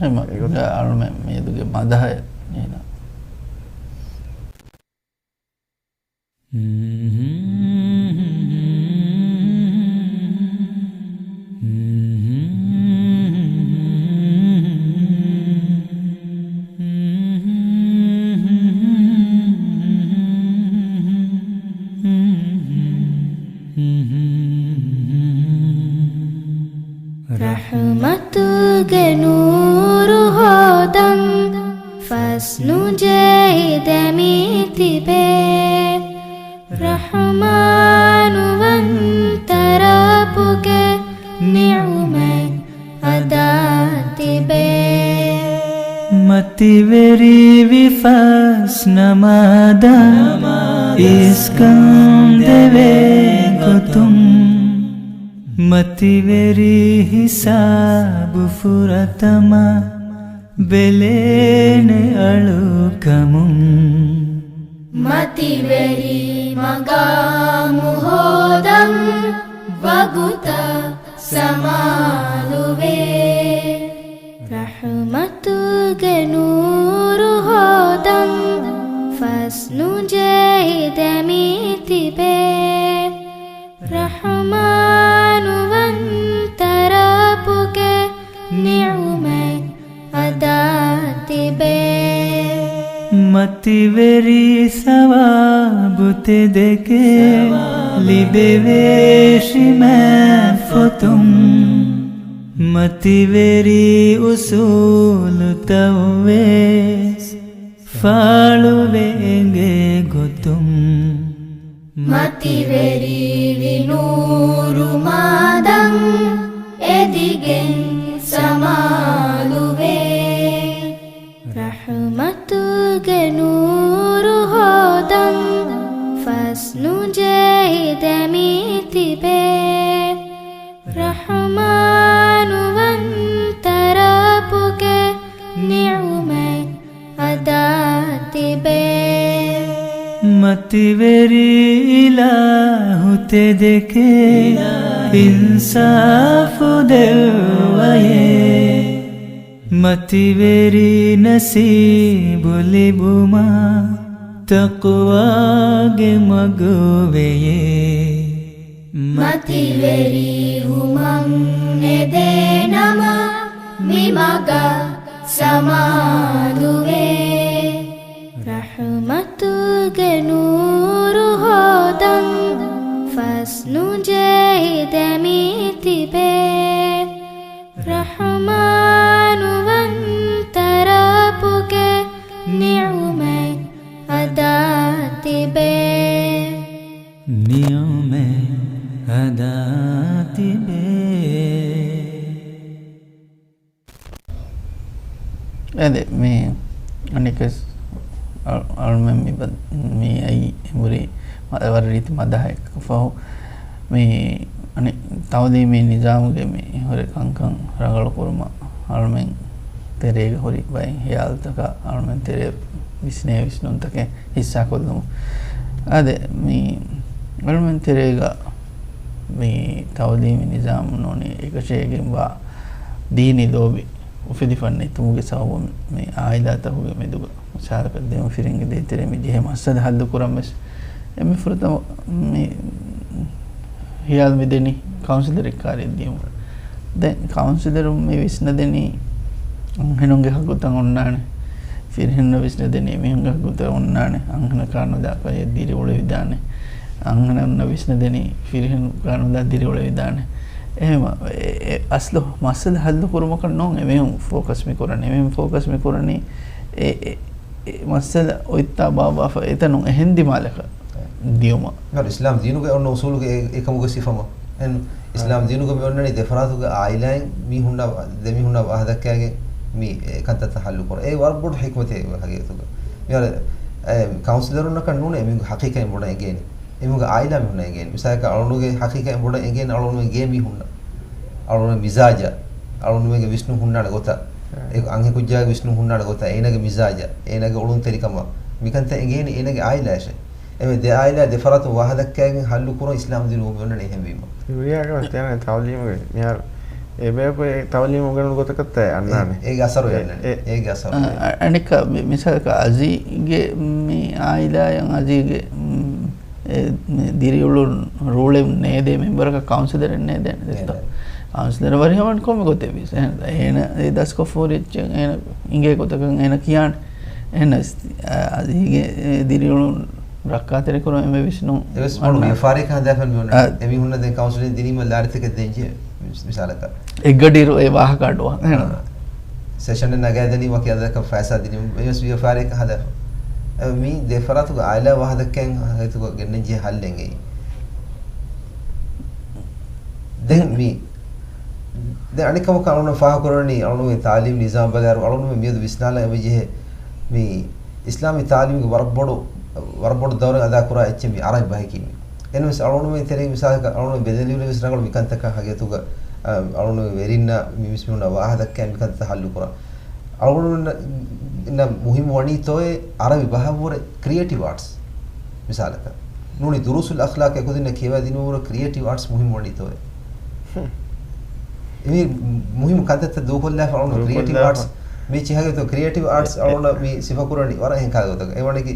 އެހެން އެގޮތަށް. އަޅުމެން މިއަދުގެ މަދަހައެއް ނޭނާ. ރަޙުމަތުގެ ނޫރު ހޯދަން ފަސްނުޖެހި ދެމިތިބޭ. ރަޙުމާނުވަންތަ ރައްބުގެ ނިޢުމަތް އަދާ ތިބޭ. މަތިވެރިވި ފަސް ނަމާދަށް އިސްކަން ދެވޭ ގޮތުން، މަތިވެރި ހިސާބު ފުރަތަމަ ބެލޭނެ އަޅުކަމުން. މަތިވެރި މަގާމު ހޯދަން ވަގުތަށް ސަމާލުވޭ. ރަޙުމަތުގެ ނޫރު ހޯދަން ފަސްނުޖެހި ދެމިތިބޭ. ރަޙުމާނުވަންތަ ރައްބުގެ ނިޢުމަތް އަދާ ތިބޭ. މަތިވެރި ސަވާބު ތެދެކޭ ލިބެވޭ ޝިމާ ފޮތުން. މަތިވެރި އުސޫލުތައްވެސް ފާޅުވެ އެނގޭ ގޮތުން. މަތިވެރިވި ނޫރު މާދަން އެދިގެން ސަމާލުވޭ. ރަޙުމަތުގެ ނޫރު ހޯދަން ފަސްނުޖެހި ދެމިތިބޭ. ރަޙުމާނުވަންތަ ރައްބުގެ ނިޢުމަތް އަދާ ތިބޭ. މަތިވެރި އިލާހު ތެދެކޭ އިންސާފު ދެއްވަޔޭ. މަތިވެރި ނަސީބު ލިބުމަށް ތަޤްވާގެ މަގު ވެޔޭ. މަތިވެރި ހުމަން އެދޭ ނަމަ މި މަގަށް ސަމާލުވޭ. ރަޙުމަތުގެ ނޫރު ހޯދަން ފަސްނުޖެހި ދެމިތިބޭ. ރަޙުމާނުވަންތަ ރައްބުގެ ނިޢުމަތް އަދާ ތިބޭ. ނިޢުމަތް އަދާ ތިބޭ. އެދެ، މި އަނެކެސް އަ-، އަޅުމެން މި ބަ-، މި އައީ އެނބުރި މަ-، ވަރަށް ރީތި މަދަހައެއް ފަހު، މި އަނެ-، ތަޢުލީމީ ނިޒާމުގެ މި ހުރި ކަންކަން ރަނގަޅު ކުރުމަށް އަޅުމެން ތެރޭގަ ހުރި ބައެއް ހިޔާލުތަކާ އަޅުމެން ތެރޭ ވިސްނޭ ވިސްނުންތަކެއް ހިއްސާކޮށްލުމުން. އާދެ، މި އަޅުމެން ތެރޭގަ މި ތަޢުލީމީ ނިޒާމު ނޫނީ އެކަށީގެންވާ ދީނީ ލޯބި އުފެދިފަ ނެތުމުގެ ސަބަބުން މި އާއިލާތަކުގެ މެދުގަ މުޝާރަކަތް ދެމުން ފިރިހެންގެ ދޭތެރޭ މި ޖެހޭ މައްސަލަ ހައްލު ކުރަން ވެސް އެންމެ ފުރަތަމަ މި ހިޔާލު މި ދެނީ ކައުންސިލަރެއް ކާރިއަށް ދިޔުމަށް. ދެން ކައުންސިލަރުން މި ވިސްނަދެނީ އަންހެނުންގެ ހައްގުތައް އޮންނާނެ، ފިރިހެންނަށް ވިސްނަދެނީ އެމީހުންގެ ހައްގުތައް އޮންނާނެ، އަންހެނަކާ ނުލާ ކައި ދިރިއުޅެވިދާނެ، އަންހެނުންނަށް ވިސްނަދެނީ ފިރިހެނަކާ ނުލާ ދިރިއުޅެވިދާނެ. އެހެން އެ، އެ އަސްލު މައްސަލަ ހައްލު ކުރުމަކަށް ނޫން އެމީހުން ފޯކަސް މި ކުރަނީ. އެމީހުން ފޯކަސް މި ކުރަނީ އެ، އެ، އެ މައްސަލަ އޮތްތާ ބާއްވާފަ އެތަނުން އެހެން ދިމާލަކަށް ދިޔުމަށް. މިހާރު އިސްލާމް ދީނުގެ އޮންނަ އުސޫލުގެ އެ، އެކަމުގެ ސިފަމަ. އެހެން އިސްލާމް ދީނުގަ މި އޮންނަނީ ދެފަރާތުގެ އާއިލާއިން މީހުންނާ، ދެމީހުންނާ ވާހަ ދައްކާގެން މި އެ ކަންތައްތައް ހައްލު ކުރަން. އެ ވަރަށް ބޮޑު ޙިކްމަތެއް ހަގީގަތުގަ. މިހާރު އެ ކައުންސިލަރުންނަކަށް ނޫނޭ އެމީހުންގެ ޙަޤީޤަތް ބޮޑަށް އެނގޭނީ. އެމީހުންގެ އާއިލާ މީހުންނަށް އެނގޭނީ. މިސާލަކަށް އަޅުގަނޑުގެ ޙަޤީޤަތް ބޮޑަށް އެނގޭނީ އަޅުގަނޑުގެ މީހުންނަށް. އަޅުގަނޑުގެ މިޒާޖަށް، އަޅުގަނޑުގެ ވިސްނުން ހުންނާނެ ގޮތަށް. އެ އަންހެންކުއްޖާގެ ވިސްނުން ހުންނާނެ ގޮތަށް، އޭނާގެ މިޒާޖަށް، އޭނާގެ އޮޅުންތެރިކަމަށް، މިކަންތައް އެނގޭނީ އޭނާގެ އާއިލާއަށޭ. އެމެ ދެ އާއިލާ ދެ ފަރާތުން ވާހަ ދައްކާގެން ހައްލު ކުރުން އިސްލާމް ދީނު އޮންނަނީ އެހެންވީމަ. ތިޔަ ތައުލީމުގެ މިހާރު އެ ބޭފުޅު ތައުލީމު އުނގެނުނު ގޮތަކަށްތަ އަންނާނެ. އޭގެ އަސަރު އެ، އެ، އޭގެ އަސަރު. އަ، އަ، އަނެއްކާ މި، މިސާލަކަށް އަޒީގެ މި އާއިލާއަށް އަޒީގެ، މް، އެ، މި ދިރިއުޅުން ރޫޅެއް ނޭދޭ މެމްބަރަކަށް ކައުންސިލަރެއް ނޭދޭނެ. ނޭދޭނެ. ކައުންސިލަރ ވަރިހަމަން ކޮންމެ ގޮތެއް ވީސް. އޭނަ، އޭނަ އެ ދަސްކޮށްފަ ހުރި އެއްޗެއް އޭނަ އިނގޭ ގޮތަކަށް އޭނަ ކިޔާނެ. އެހެނަސް، އަ، އަޒީގެ ދިރިއުޅުން ރައްކާތެރިކުރުން އެންމެ ވިސްނުން ވެސް ބޮޑު ވިޔަފާރިއެއް ހަދާފަ މި އޮންނަ. އާ. އެމީހުންނަށް ދެން ކައުންސިލިން ދިނީމަ ލާރިތަކެއް ދޭން ޖެހޭ މި-، މިސާލަކަށް. އެއްގަޑިއިރު އެ ވާހަކަ އަޑުއަށް. އާ. ސެޝަން ނަގާދެނީ ވަކި އަދަދަކަށް ފައިސާ ދިނީމަ ވެސް ވިޔަފާރިއެއް ހަދާފަ. އެ މީ ދެ ފަރާތުގެ އާއިލާ ވާހަ ދައްކައިން ހަގީގަތުގަ ގެންނަން ޖެހޭ ހައްލެއް އެއީ. ދެން މީ ދެ އަނެއްކަމަކަށް އަޅުގަނޑު ފާހަގަކުރަނީ އަޅުގަނޑުގެ ތާލީމް ނިޒާމް ބަލާއިރު އަޅުގަނޑު މިއަދު ވިސްނާލަން އެބަޖެހޭ މި އިސްލާމީ ތާލީމްގެ ވަރަށް ބޮޑު، ވަރަށް ބޮޑު ދައުރެއް އަދާކުރާ އެއްޗެއް މި އަރަބި ބަހަކީ މި. އެންވެސް އަޅުގަނޑުމެން ތެރޭ މިސާލަކަށް އަޅުގަނޑު ބެލެލިއުޅެވިސް ރަނގަޅު މިކަންތަކަށް ހަގީގަތުގަ، އަ، އަޅުގަނޑު ވެރިންނަށް މި މިސްމީހުންނަށް ވާހަ ދައްކައި މިކަންތައް ހައްލު ކުރަން. އަޅުގަނޑުމެންނަށް މުހިއްމު ވަނީ ތޯއޭ އަރަބި ބަހަށްވުރެ ކްރިއޭޓިވް އާޓްސް މިސާލަކަށް. ނޫނީ ދުރޫސުލް އަޚްލާޤް އެކުދިންނަށް ކިޔަވާދިނުމަށްވުރެ ކްރިއޭޓިވް އާޓްސް މުހިއްމު ވަނީ ތޯއޭ. ހުން. މި މުހިއްމު ކަންތައްތައް ދޫކޮށްލާފަ އަޅުގަނޑު ކްރިއޭޓިވް އާޓްސް. މި ޗިހަގެތޯ ކްރިއޭޓިވް އާޓްސް އެ، އެ، އަޅުގަނޑަށް މި ސިފަކުރަނީ ވަރަށް އެހެން ކާގޮތަކަށް. އެވަނަކީ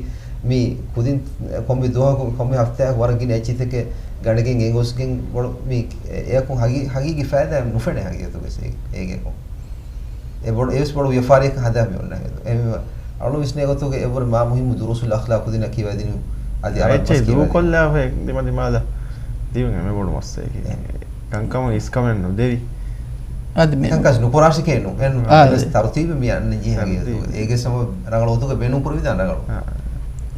މި ކުދިން ކޮންމެ ދުވަހަކު، ކޮންމެ ހަފްތާއަކު ވަރަށް ގިނަ އެއްޗިތަކެއް ގަނޑެގެން ގެންގޮސްގެން ބޮޑު މި އެ، އެއަކުން ހަގީ، ހަގީގީ ފައިދާއެއް ނުފެނޭ ހަގީގަތުގަސް އެ، އޭގެއަކުން. އެ ބޮޑު، އެވެސް ބޮޑު ވިޔަފާރިއަކަށް ހަދާ މި އޮންނަ ހެދު. އެ މި އަޅު ވިސްނޭ ގޮތުގެ އެ ބޮޑު މާ މުހިއްމު ދުރޫސުލް އަޚްލާޤް ކުދިންނަށް ކިޔަވާދިނު އަދި އަ، އަރަބި އެއްޗެއް ބަސް ކިޔަވާދިނު. ދޫކޮށްލާފަ ދިމަ ދިމާލަށް ދިވެން އެންމެ ބޮޑު މައްސަލައަކީ. އެ. ކަންކަމަށް އިސްކަމެއް ނުދެވި. އަދި މި ކަންކަން ނުކުރާށިކޭ ނު، އެން އާ، އެން އާ، އެސް ތަރުތީބެއް މި އަންނަން ޖެހޭ ހަގީގަތުގަ. ތަރުތީބެއް. އޭގެ ސަބަބު ރަނގަޅު ގޮތުގަ ބޭނުން ކުރެވިދާނެ ރަނގަޅު. އާ.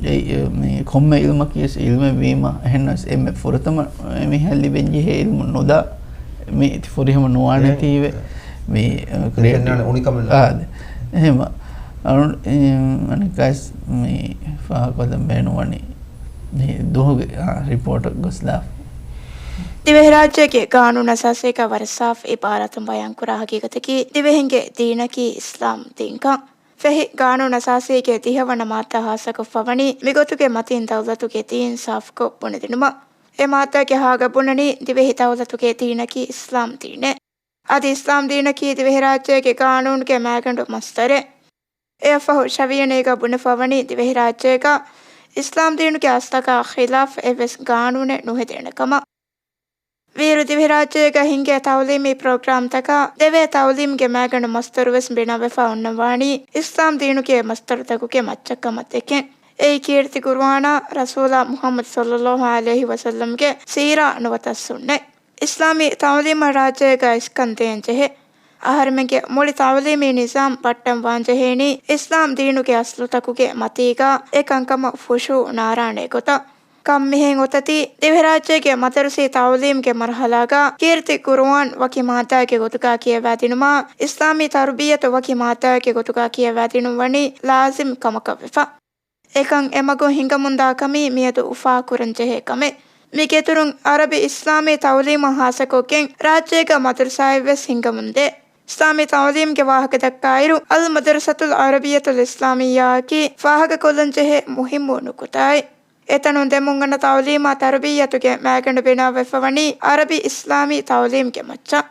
އެ، އެ، މި ކޮންމެ އިލްމަކީ ވެސް އިލްމެއް ވީމަ، އެހެންނަސް އެންމެ ފުރަތަމަ އެމީހަށް ލިބެން ޖެހޭ އިލްމު ނުލާ، މި ފުރިހަމަ ނުވާނެތީވެ. އެ. މި، އެ، ކްރިއޭޓިވް. އުނިކަމެއް ނު. އާ، އަދި. އެހެންމަ. އަޅު، އެ، އަނެއްކާސް މި ފާހަގަކޮށްލަން ބޭނުންވަނީ މި ދުވަހުގެ، އާ، ރިޕޯޓަށް ގޮސްލާފަ. ދިވެހިރާއްޖޭގެ ގާނޫނު އަސާސީގަ ވަރަށް ސާފު އިބާރާތުން ބަޔާންކުރާ ހަގީގަތަކީ، ދިވެހިންގެ ދީނަކީ އިސްލާމް ދީންކަން. ފެހި ގާނޫނު އަސާސީގެ ދިހަވަނަ މާއްދާ ހާއްސަކޮށްފަވަނީ، މިގޮތުގެ މަތީން ދައުލަތުގެ ދީން ސާފުކޮށް ބުނެދިނުމަށް. އެ މާއްދާގެ ހާގަ ބުނަނީ، ދިވެހި ދައުލަތުގެ ދީނަކީ އިސްލާމް ދީނޭ. އަދި އިސްލާމް ދީނަކީ ދިވެހިރާއްޖޭގެ ގާނޫނުގެ މައިގަނޑު މަސްދަރެއް. އެއަށްފަހު ޝަވިޔަނީގަ ބުނެފަވަނީ ދިވެހިރާއްޖޭގަ އިސްލާމް ދީނުގެ އަސްލަކާ ޚިލާފް އެއްވެސް ގާނޫނެއް ނުހެދޭނެ ކަމަށް. ވީއިރު ދިވެހިރާއްޖޭގަ ހިންގޭ ތައުލީމީ ޕްރޮގްރާމްތަކާ ދެވޭ ތައުލީމްގެ މައިގަނޑު މަސްދަރުވެސް ބިނާވެފަ އޮންނަންވާނީ އިސްލާމް ދީނުގެ މަސްދަރުތަކުގެ މައްޗަށްކަމަށް ދެކެން. އެއީ ކީރިތި ޤުރުއާނާ، ރަސޫލާ މުޙައްމަދު ޞައްލައްލާހު ޢަލައިހި ވަސައްލަމްގެ ސީރާ ނުވަތަ ސުންނަތް. އިސްލާމީ ތައުލީމަށް ރާއްޖޭގަ އިސްކަން ދޭން ޖެހޭ. އަހަރެމެންގެ މުޅި ތައުލީމީ ނިޒާމް ބައްޓަން ވާން ޖެހޭނީ އިސްލާމް ދީނުގެ އަސްލުތަކުގެ މަތީގަ އެ ކަންކަމަށް ފުށޫ ނާރާނޭ ގޮތަށް. ކަން މިހެން އޮތަތީ، ދިވެހިރާއްޖޭގެ މަދަރުސީ ތައުލީމްގެ މަރުޙަލާގަ ކީރިތި ޤުރުއާން ވަކި މާއްދާގެ ގޮތުގަ ކިޔަވާދިނުމާ، އިސްލާމީ ތަރުބިއްޔަތު ވަކި މާއްދާގެ ގޮތުގަ ކިޔަވާދިނުން ވަނީ ލާޒިމް ކަމަކަށްވެފަ. އެކަން އެމަގުން ހިނގަމުންދާ ކަމީ މިއަދު އުފާކުރަން ޖެހޭ ކަމެއް. މިގެތުރުން އަރަބި އިސްލާމީ ތައުލީމަށް ހާއްސަކޮށްގެން ރާއްޖޭގަ މަދަރުސާއެއްވެސް ހިނގަމުންދޭ. އިސްލާމީ ތައުލީމްގެ ވާހަކަ ދައްކާއިރު، އަލް މަދަރުސަތުލް ޢަރަބިއްޔަތުލް އިސްލާމިއްޔާއަކީ ފާހަގަކޮށްލަން ޖެހޭ މުހިއްމު ނުކުތާއެއް. އެތަނުން ދެމުންގަނޑަ ތައުލީމާ ތަރުބިއްޔަތުގެ މައިގަނޑު ބިނާވެފަވަނީ އަރަބި އިސްލާމީ ތައުލީމްގެ މައްޗަށް.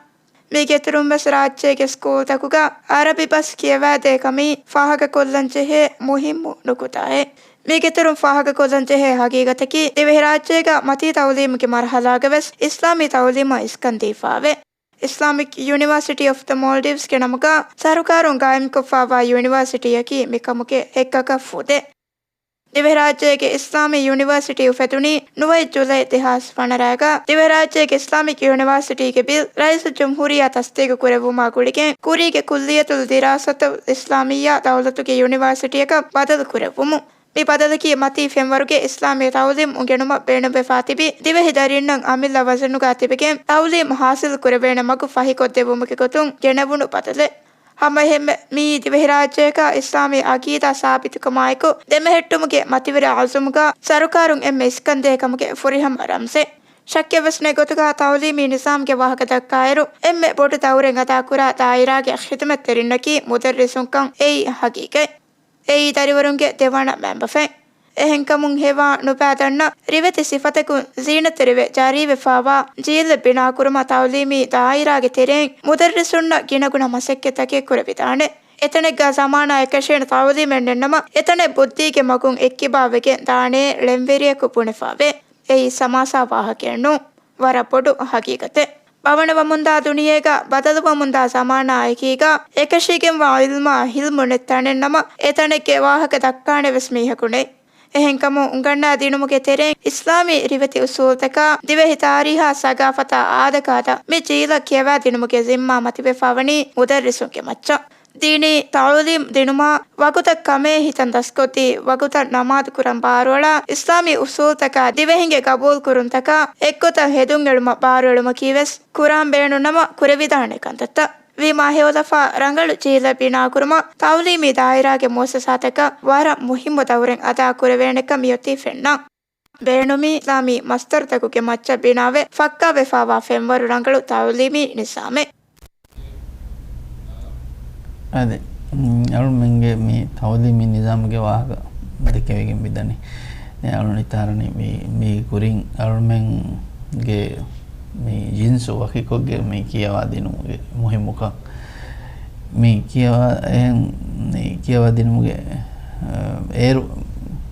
މީގެއިތުރުން ވެސް ރާއްޖޭގެ ސްކޫލްތަކުގަ އަރަބި ބަސް ކިޔަވާދޭ ކަމީ ފާހަގަކޮށްލަން ޖެހޭ މުހިއްމު ނުކުތާއެއް. މީގެއިތުރުން ފާހަގަކޮށްލަން ޖެހޭ ހަގީގަތަކީ، ދިވެހިރާއްޖޭގަ މަތީ ތައުލީމުގެ މަރުހަލާގަ ވެސް އިސްލާމީ ތައުލީމަށް އިސްކަން ދީފާވޭ. އިސްލާމިކް ޔުނިވާސިޓީ އޮފް ދަ މޯލްޑިވްސްގެ ނަމުގަ ސަރުކާރުން ގާއިމްކޮށްފާވާ ޔުނިވާސިޓީއަކީ މިކަމުގެ ހެއްކަކަށް ފުދޭ. ދިވެހިރާއްޖޭގެ އިސްލާމީ ޔުނިވާސިޓީ އުފެދުނީ ނުވައެއް ޖުލައި ދެހާސް ވަނަ ރާގަ. ދިވެހިރާއްޖޭގެ އިސްލާމިކް ޔުނިވާސިޓީގެ ބިލް ރައީސުލްޖުމްހޫރިއްޔާ ތަސްދީގު ކުރެއްވުމާ ގުޅިގެން، ކުރީގެ ކުއްލިއްޔަތުލް ދިރާސާތުލް އިސްލާމިއްޔާ ދައުލަތުގެ ޔުނިވާސިޓީއަކަށް ބަދަލު ކުރެއްވުމުން. މި ބަދަލަކީ މަތީ ފެންވަރުގެ އިސްލާމީ ތައުލީމް އުނގެނުމަށް ބޭނުންވެފާ ތިބި ދިވެހި ދަރިންނަށް އަމިއްލަ ވަޒަނުގަ ތިބެގެން ތައުލީމް ހާސިލް ކުރެވޭނެ މަގު ފަހިކޮށްދެއްވުމުގެ ގޮތުން ގެނެވުނު ބަދަލެއް. ހަމައެހެންމެ، މިއީ ދިވެހިރާއްޖޭގަ އިސްލާމީ އަގީދާ ސާބިތުކަމާއެކު ދެމެހެއްޓުމުގެ މަތިވެރި އަޒުމުގަ ސަރުކާރުން އެންމެ އިސްކަންދޭ ކަމުގެ ފުރިހަމަ ރަމްޒެއް. ޝައްކެއްވެސް ނެތް ގޮތުގަ ތައުލީމީ ނިޒާމްގެ ވާހަކަ ދައްކާއިރު، އެންމެ ބޮޑު ދައުރެއް އަދާކުރާ ދާއިރާގެ ޚިދުމަތްތެރިންނަކީ މުދައްރިސުންކަން އެއީ ހަގީގަތް. އެއީ ދަރިވަރުންގެ ދެވަނަ މައިންބަފައިން. އެހެންކަމުން ހެވާ ނުބައި ދަންނަ ރިވެތި ސިފަތަކުން ޒީނަތްތެރިވެ ޖާރީވެފާވާ ޖީލެއް ބިނާކުރުމަށް ތައުލީމީ ދާއިރާގެ ތެރެއިން މުދައްރިސުންނަށް ގިނަގުނަ މަސައްކަތްތަކެއް ކުރެވިދާނެ. އެތަނެއްގަ ޒަމާނާ އެކަށީން ތައުލީމެއް ނެތްނަމަ، އެތަނެއް ބުއްދީގެ މަގުން އެއްކިބާވެގެން ދާނޭ ޅެންވެރިޔަކު ބުނެފާވޭ. އެއީ ސަމާސާ ވާހަކައެއް ނޫން. ވަރަށް ބޮޑު ހަގީގަތެއް. ބަވަނަވަމުންދާ ދުނިޔޭގަ ބަދަލުވަމުންދާ ޒަމާނާއެކީގަ އެކަށީގެންވާ ޢިލްމާ ޢިލްމު ނެތް ތަނެއްނަމަ، އެތަނެއްގެ ވާހަކަ ދައްކާނެ ވެސް މީހަކު ނެތް. އެހެންކަމުން އުނގަންނާ ދިނުމުގެ ތެރެއިން އިސްލާމީ ރިވެތި އުސޫލުތަކާ، ދިވެހި ތާރީހާ، ސަގާފަތާ، އާދަކާދަ މި ޖީލަށް ކިޔަވާދިނުމުގެ ޒިންމާ މަތިވެފާވަނީ މުދައްރިސުންގެ މައްޗަށް. ދީނީ ތަޢުލީމް ދިނުމާ، ވަގުތަށް ކަމޭ ހިތަން ދަސްކޮށްދީ، ވަގުތަށް ނަމާދު ކުރަން ބާރުއަޅާ، އިސްލާމީ އުސޫލުތަކާ ދިވެހިންގެ ގަބޫލުކުރުންތަކާ އެއްގޮތަށް ހެދުން އެޅުމަށް ބާރުއެޅުމަކީ ވެސް ކުރާން ބޭނުންނަމަ، ކުރެވިދާނެ ކަންތައްތައް. ވީމާ ހެޔޮލަފާ ރަނގަޅު ޖީލެއް ބިނާކުރުމަށް ތަޢުލީމީ ދާއިރާގެ މުއައްސަސާތަކަށް ވަރަށް މުހިއްމު ދައުރެއް އަދާކުރެވޭނެކަން މިއޮތީ ފެންނަ. ބޭނުމީ އިސްލާމީ މަސްދަރުތަކުގެ މައްޗަށް ބިނާވެ ފައްކާވެފާވާ ފެންވަރު ރަނގަޅު ތަޢުލީމީ ނިޒާމެއް. އަދި، އަޅުމެންގެ މި ތަޢުލީމީ ނިޒާމުގެ ވާހަކަ ދެކެވިގެން މިދަނީ. އެ އަޅުން އިތާރަނީ މި، މީ ކުރިން އަޅުމެންގެ މި ޖިންސު ވަކިކޮށްގެން މި ކިޔަވާ ދިނުމުގެ މުހިއްމުކަން. މި ކިޔަވާ، އެހެން މި ކިޔަވާ ދިނުމުގެ، އޭރު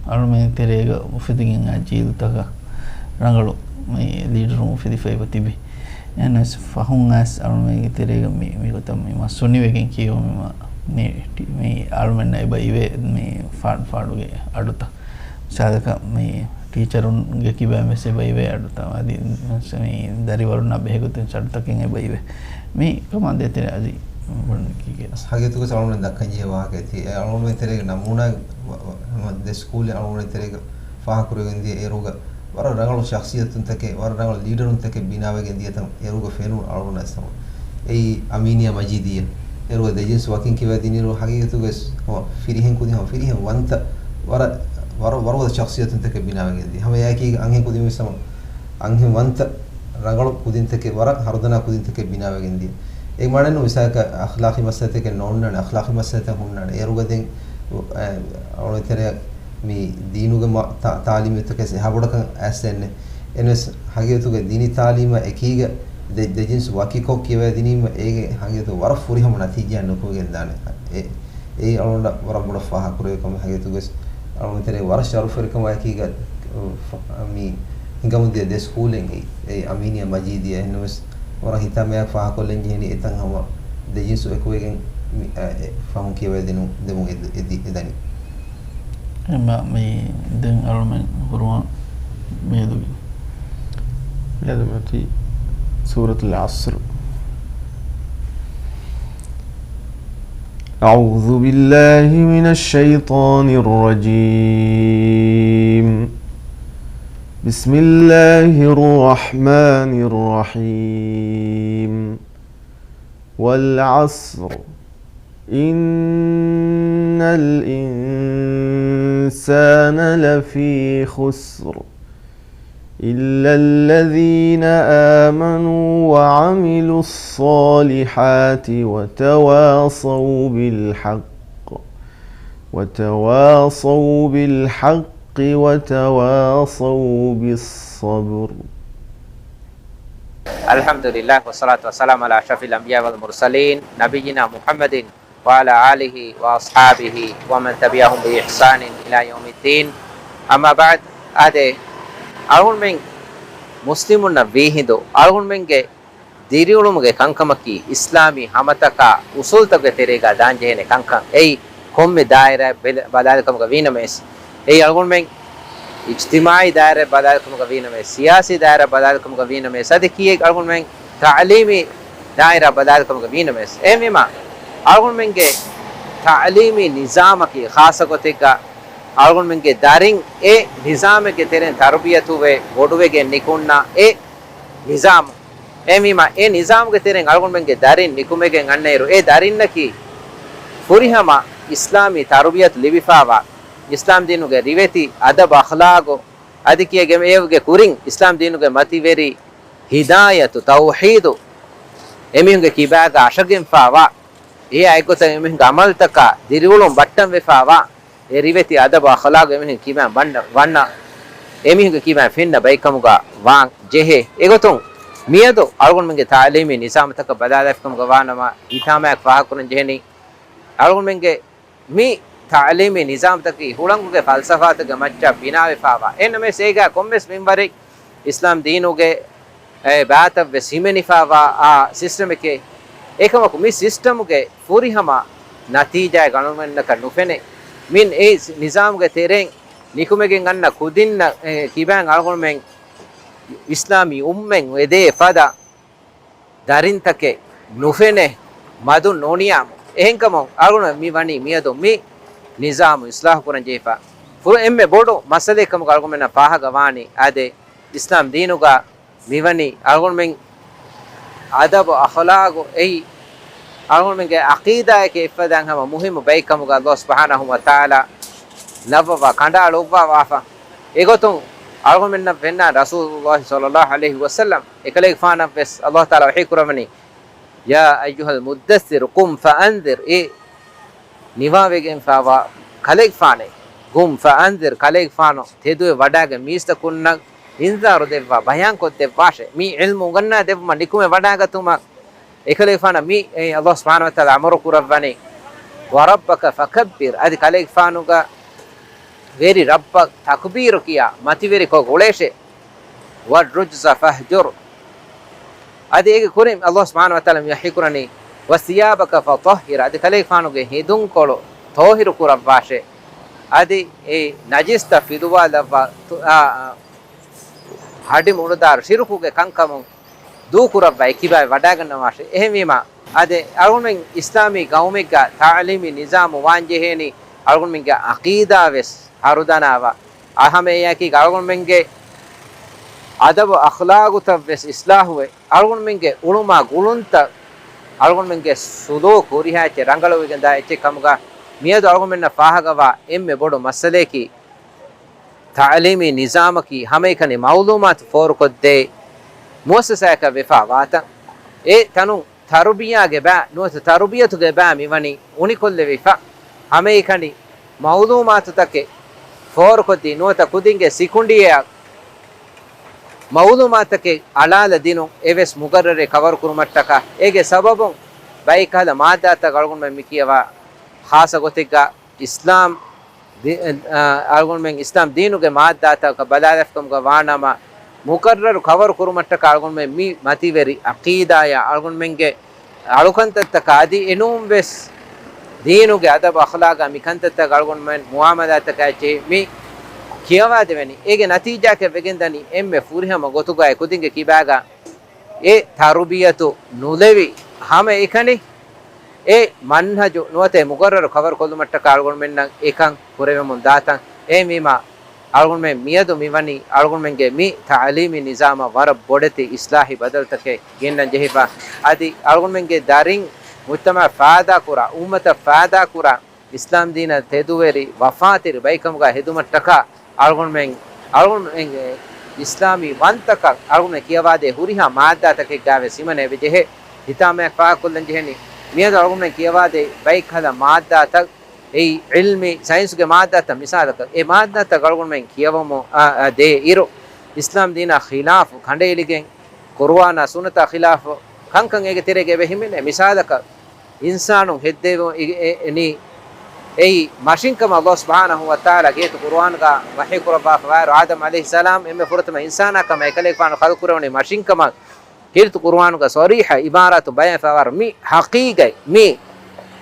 އަޅުމެން ތެރޭގަ އުފެދިގެން އާ ޖީލުތަކަށް ރަނގަޅު މި ލީޑަރުން އުފެދިފައިވަ ތިބި. އެހެނަސް ފަހުން އައިސް އަޅުމެންގެ ތެރޭގަ މި، މިގޮތަށް މި މަސް ހުނިވެގެން ކިޔެވުމަށް މި، މި އަޅުމެންނަށް އެބަ އިވޭ މި ފާޑު ފާޑުގެ އަޑުތައް. މިސާލަކަށް މި ޓީޗަރުންގެ ކިބައިން ވެސް އެބަ އިވޭ އަޑުތައް. އަދި މި ދަރިވަރުންނާ ބެހޭގޮތުން އަޑުތަކެއް އެބަ އިވޭ. މި ކަމާ ދޭތެރޭ އަދި ބުނެ ކީކޭ. ހަގީގަތުގަ އަޅުމެން ދައްކަން ޖެހޭ ވާހަކައެއް ތި، އެ އަޅުމެން ތެރޭގެ ނަމޫނާ ވަ-، ވަ-، ހަމަ ދެ ސްކޫލެއް އަޅުމެން ތެރޭގަ ފާހަގަކުރެވެގެން ދިޔަ އޭރުގަ ވަރަށް ރަނގަޅު ޝަޚްސިއްޔަތުންތަކެއް، ވަރަށް ރަނގަޅު ލީޑަރުންތަކެއް ބިނާވެގެން ދިޔަތަން އޭރުގަ ފެނުނު އަޅުގަނޑަށް ސަމަ. އެއީ އަމީނިއްޔާ މަޖީދިއްޔާ. އޭރުގަ ދެ ޖިންސް ވަކިން ކިޔަވައިދިނިއިރު ހަގީގަތުގަ ވެސް ހަމަ ފިރިހެން ކުދިން، ހަމަ ފިރިހެން ވަންތަ ވަރަށް، ވަރަށް، ވަރަށް ވަރުގަދަ ޝަޚްސިއްޔަތުންތަކެއް ބިނާވެގެން ދިޔަ. ހަމަ އެއާއެކީގަ އަންހެން ކުދިން ވެސް ހަމަ އަންހެން ވަންތަ ރަނގަޅު ކުދިންތަކެއް، ވަރަށް ހަރުދަނާ ކުދިންތަކެއް ބިނާވެގެން ދިޔަ. އެ މާނައެއް ނޫން މިސާލަކަށް އަޚްލާޤީ މައްސަލަތަކެއް ނޯންނާނެ، އަޚްލާޤީ މައްސަލަތައް ހުންނާނެ. އޭރުގަ ދެން، އަ، އަޅުގަނޑު ތެރެއަށް މި ދީނުގެ މަ-، ތަ-، ތާލީމުތަކެއް އެހާ ބޮޑަކަށް އައިސް ދެންނެ. އެންވެސް ހަގީގަތުގަ ދީނީ ތާލީމާ އެކީގަ ދެ-، ދެ ޖިންސް ވަކިކޮށް ކިޔަވައިދިނީމަ އޭގެ ހަގީގަތު ވަރަށް ފުރިހަމަ ނަތީޖާ ނުކުމެގެން ދާނެ. އެ، އެއީ އަޅުގަނޑަށް ވަރަށް ބޮޑަށް ފާހަގަކުރެވޭ ކަމެއް. ހަގީގަތުގަސް އަޅުގަނޑު ތެރޭ ވަރަށް ޝަރަފުވެރިކަމާއެކީގަ، މި ހިނގަމުންދިޔަ ދެ ސްކޫލެއް އެއީ، އެއީ އަމީނިއްޔާ މަޖީދިއްޔާ. އެހެންނަމަވެސް ވަރަށް ހިތާމަޔާ ފާހަގަކޮށްލަން ޖެހެނީ އެތަން ހަމަ ދެ ޖިންސު އެކުވެގެން މި، އަ، އެ ފަހުން ކިޔަވައިދިނު-، ދެމުން އެދި-، އެދި-، އެދަނީ. އެމަ މި ދެން އަޅުމެން ހުރުވާން މިއަދުގެ. މިއަދު މަތީ ސޫރަތުލް ޢަޞްރު. أعوذ بالله من الشيطان الرجيم. بسم الله الرحمن الرحيم. والعصر. إن الإنسان لفي خسر. إلا الذين آمنوا وعملوا الصالحات وتواصوا بالحق، وتواصوا بالحق وتواصوا بالصبر. الحمد لله والصلاة والسلام على أشرف الأنبياء والمرسلين نبينا محمد وعلى آله وأصحابه ومن تبعهم بإحسان إلى يوم الدين. أما بعد، އާދެ، އަޅުގަނޑުމެން މުސްލިމުންނަށް ވީހިނދު އަޅުގަނޑުމެންގެ ދިރިއުޅުމުގެ ކަންކަމަކީ އިސްލާމީ ހަމަތަކާ އުސޫލްތަކުގެ ތެރޭގަ ދާންޖެހޭނެ ކަންކަން. އެއީ ކޮންމެ ދާއިރާއެއް ބެލ-، ބަލާލިކަމުގަ ވީނަމަވެސް، އެއީ އަޅުގަނޑުމެން އިޖްތިމާޢީ ދާއިރާއެއް ބަލާލިކަމުގަ ވީނަމަވެސް، ސިޔާސީ ދާއިރާއެއް ބަލާލިކަމުގަ ވީނަމަވެސް، އަދި ކީއެއް އަޅުގަނޑުމެން ތަޢުލީމީ ދާއިރާ ބަލާލިކަމުގަ ވީނަމަވެސް، އެހެންވީމާ، އަޅުގަނޑުމެންގެ ތަޢުލީމީ ނިޒާމަކީ ޚާއްޞަ ގޮތެއްގަ އަޅުގަނޑުމެންގެ ދަރިން އެ ނިޒާމެއްގެ ތެރެއިން ތަރުބިޔަތުވެ ބޮޑުވެގެން ނިކުންނަ އެ ނިޒާމު. އެހެންވީމާ، އެ ނިޒާމުގެ ތެރެއިން އަޅުގަނޑުމެންގެ ދަރިން ނިކުމެގެން އަންނައިރު، އެ ދަރިންނަކީ ފުރިހަމަ އިސްލާމީ ތަރުބިޔަތު ލިބިފާވާ، އިސްލާމް ދީނުގެ ރިވެތި އަދަބު އަޚްލާގު، އަދި ކިޔެގެ އޭގެ ކުރިން އިސްލާމް ދީނުގެ މަތިވެރި ހިދާޔަތު، ތައުޙީދު އެމީހުންގެ ކިބާގަ އަށަގެންފާވާ، އެއާ އެއްގޮތަށް އެމީހުންގެ ޢަމަލުތަކާ ދިރިއުޅުން ބައްޓަންވެފާވާ، އެ ރިވެތި އަދަބު އަޚްލާގު އެމީހުން ކިބާ ވަންނަ، ވަންނަ، އެމީހުންގެ ކިބާ ފެންނަ ބައިކަމުގަ ވާން ޖެހޭ. އެގޮތުން މިއަދު އަޅުގަނޑުމެންގެ ތަޢުލީމީ ނިޒާމުތަކަށް ބަލާލާފިކަމުގަ ވާނަމަ، ހިތާމައަކަށް ފާހަގަކުރަން ޖެހެނީ، އަޅުގަނޑުމެންގެ މި ތަޢުލީމީ ނިޒާމްތަކީ ހުޅަނގުގެ ފަލްސަފާތަކުގެ މައްޗަށް ބިނާވެފާވާ. އެހެންނަމަވެސް އޭގަ ކޮންމެސް މިންވަރެއް އިސްލާމް ދީނުގެ އެ ބާތައްވެސް ހިމެނިފާވާ އާ ސިސްޓަމެކޭ. އެކަމަކު މި ސިސްޓަމުގެ ފުރިހަމަ ނަތީޖާއެއް އަޅުގަނޑުމެންނަކަށް ނުފެނޭ. މިން އެ ނިޒާމުގެ ތެރެއިން ނިކުމެގެން އަންނަ ކުދިންނަށް ކިބާން އަޅުގަނޑުމެން އިސްލާމީ އުއްމަތް އެދޭ ފަދަ ދަރިންތަކެއް ނުފެނޭ، މަދުން ނޫނިޔާމު. އެހެންކަމުން އަޅުގަނޑު މި ވަނީ މިއަދު މި ނިޒާމު އިސްލާހު ކުރަން ޖެހިފަ. ފުރަ އެންމެ ބޮޑު މައްސަލައެއް ކަމުގަ އަޅުގަނޑުމެންނަށް ފާހަގަ ވާނީ އާދެ، އިސްލާމް ދީނުގަ މިވަނީ އަޅުގަނޑުމެން އަދަބު އަޚްލާގު އެއީ އަޅުގަނޑުމެންގެ ޢަޤީދާއެކޭ އެއްފަދައިން ހަމަ މުހިއްމު ބައެއް ކަމުގަ ﷲ ސުބްޙާނަހޫ ވަތަޢާލާ ލައްވަވާ ކަނޑައަޅުއްވާވާފަ. އެގޮތުން އަޅުގަނޑުމެންނަށް ފެންނަ ރަސޫލުﷲ ޞައްލަﷲ ޢަލައިހި ވަސައްލަމް އެކަލޭގެފާނަށްވެސް ﷲ ތަޢާލާ ވަޙީ ކުރައްވަނީ، يا أيها المدثر قم فأنذر، އޭ ނިވާވެގެންފާވާ ކަލޭގެފާނޭ، قم فأنذر، ކަލޭގެފާނު ތެދުވެ ވަޑާގެން މީސްތަކުންނަށް އިންޒާރު ދެއްވާ، ބަޔާންކޮށްދެއްވާށޭ. މި ޢިލްމު އުނގަންނާ ދެއްވުމަށް ނިކުމެ ވަޑާގަތުމަށް އެކަލޭގެފާނަށް މި، އެ، ﷲ ސުބްޙާނަހޫ ވަތަޢާލާ އަމުރު ކުރައްވަނީ، وربك فكبر، އަދި ކަލޭގެފާނުގެ ވެރި ރައްބަށް ތަކުބީރު ކިޔާ، މަތިވެރިކޮށް ގުޅޭށޭ. والرجز فاهجر، އަދި އޭގެ ކުރިން ﷲ ސުބްޙާނަހޫ ވަތަޢާލާ މި ވަޙީ ކުރަނީ، وثيابك فطهر، އަދި ކަލޭގެފާނުގެ ހެދުންކޮޅު ޠާހިރު ކުރައްވާށޭ. އަދި އެ ނަޖިސްތައް ފިލުވާލައްވާ، ތު-، އާ، އާ، ހަޑި މުޅުދާރު ޝިރުކުގެ ކަންކަމުން ދޫކުރައްވާ އެކިބާވެ ވަޑާގަންނަވާށޭ. އެހެންވީމާ، އާދެ، އަޅުގަނޑުމެން އިސްލާމީ ގައުމެއްގަ ތަޢުލީމީ ނިޒާމު ވާންޖެހޭނީ، އަޅުގަނޑުމެންގެ ޢަޤީދާވެސް ހަރުދަނާވާ. އަހަމެއްޔާކީ އަޅުގަނޑުމެންގެ އަދަބު އަޚްލާގުތައްވެސް އިސްލާހުވެ، އަޅުގަނޑުމެންގެ އުޅުމާ ގުޅުންތައް، އަޅުގަނޑުމެންގެ ސުލޫކު ހުރިހާ އެއްޗެއް ރަނގަޅުވެގެންދާ އެއްޗެއް ކަމުގަ މިއަދު އަޅުގަނޑުމެންނަށް ފާހަގަވާ އެންމެ ބޮޑު މައްސަލަޔަކީ، ތަޢުލީމީ ނިޒާމަކީ ހަމައެކަނި މަޢުލޫމާތު ފޯރުކޮށްދޭ މުއައްސަސާއަކަށް ވެފާ ވާތަން. އެ ތަނުން ތަރުބިޔާގެ ބައި ނުވަތަ ތަރުބިޔަތުގެ ބައި މިވަނީ އުނިކޮށްލެވިފަ. ހަމައެކަނި މަޢުލޫމާތުތަކެއް ފޯރުކޮށްދީ ނުވަތަ ކުދިންގެ ސިކުނޑިއެއަށް މަޢުލޫމާތުތަކެއް އަޅާލަ ދިނުން އެވެސް މުގައްރަރެއް ކަވަރު ކުރުމަށްޓަކާ، އޭގެ ސަބަބުން ބައެއްކަހަލަ މާއްދާތައް އަޅުގަނޑުމެން މިކިޔަވާ ޚާއްޞަ ގޮތެއްގަ އިސްލާމް ދި-، އަ، އަޅުގަނޑުމެން އިސްލާމް ދީނުގެ މާއްދާތަކަށް ބަލާލަފިކަމުގަ ވާނަމަ، މުގައްރަރު ކަވަރު ކުރުމަށްޓަކާ އަޅުގަނޑުމެން މި މަތިވެރި ޢަޤީދާޔާ އަޅުގަނޑުމެންގެ އަޅުކަންތައްތަކާ އަދި އެނޫންވެސް ދީނުގެ އަދަބު އަޚްލާގާ މިކަންތައްތަކަށް އަޅުގަނޑުމެން މުޢާމަލާތަކާ އެއްޗެހި މި ކިޔަވާދެވެނީ. އޭގެ ނަތީޖާއަކަށް ވެގެންދަނީ އެންމެ ފުރިހަމަ ގޮތުގައި ކުދިންގެ ކިބާގަ އެ ތަރުބިޔަތު ނުލެވި ހަމައެކަނި އެ މަންހަޖު ނުވަތަ އެ މުގައްރަރު ކަވަރު ކޮށްލުމަށްޓަކާ އަޅުގަނޑުމެންނަށް އެކަން ކުރެވެމުން ދާތަން. އެހެންވީމާ، އަޅުގަނޑުމެން މިއަދު މިވަނީ އަޅުގަނޑުމެންގެ މި ތަޢުލީމީ ނިޒާމަށް ވަރަށް ބޮޑެތި އިސްލާހީ ބަދަލުތަކެއް ގެންނަން ޖެހިފަ. އަދި އަޅުގަނޑުމެންގެ ދަރިން މުޖްތަމަޢަށް ފާއިދާކުރާ، އުއްމަތަށް ފާއިދާކުރާ، އިސްލާމް ދީނަށް ތެދުވެރި ވަފާތެރި ބައިކަމުގަ ހެދުމަށްޓަކާ އަޅުގަނޑުމެން، އަޅުގަނޑުމެންގެ އިސްލާމީ ވަންތަކަށް އަޅުގަނޑުމެން ކިޔަވާދޭ ހުރިހާ މާއްދާތަކެއްގައިވެސް ހިމަނައި އެބަޖެހޭ. ހިތާމައަކަށް ފާހަގަކޮށްލަން ޖެހެނީ، މިއަދު އަޅުގަނޑުމެން ކިޔަވާދޭ ބައެއްކަހަލަ މާއްދާތައް، އެއީ ޢިލްމީ ސައިންސުގެ މާއްދާތައް މިސާލަކަށް، އެ މާއްދާތައް އަޅުގަނޑުމެން ކިޔަވަމުން، އާ، އާ، ދޭ އިރު، އިސްލާމް ދީނާ ޚިލާފު ކަނޑައެޅިގެން، ޤުރުއާނާ ސުންނަތާ ޚިލާފު ކަންކަން އޭގެ ތެރޭގަ އެބަ ހިމެނޭ. މިސާލަކަށް، އިންސާނުން ހެއްދެވު އެ، އެ، އެނީ އެއީ މަށިން ކަމަށް ﷲ ސުބްޙާނަހޫ ވަތަޢާލާ ކީރިތި ޤުރުއާންގަ ވަޙީ ކުރައްވާފަވާއިރު، އާދަމް ޢަލައިހިއްސަލާމް އެންމެ ފުރަތަމަ އިންސާނާ ކަމަށް އެކަލޭގެފާނު ޚަލްޤުކުރެވުނީ މަށިން ކަމަށް ކީރިތި ޤުރުއާނުގަ ޞަރީޙަ ޢިބާރާތުން ބަޔާންވެފަވާއިރު، މި ޙަޤީޤަތް، މި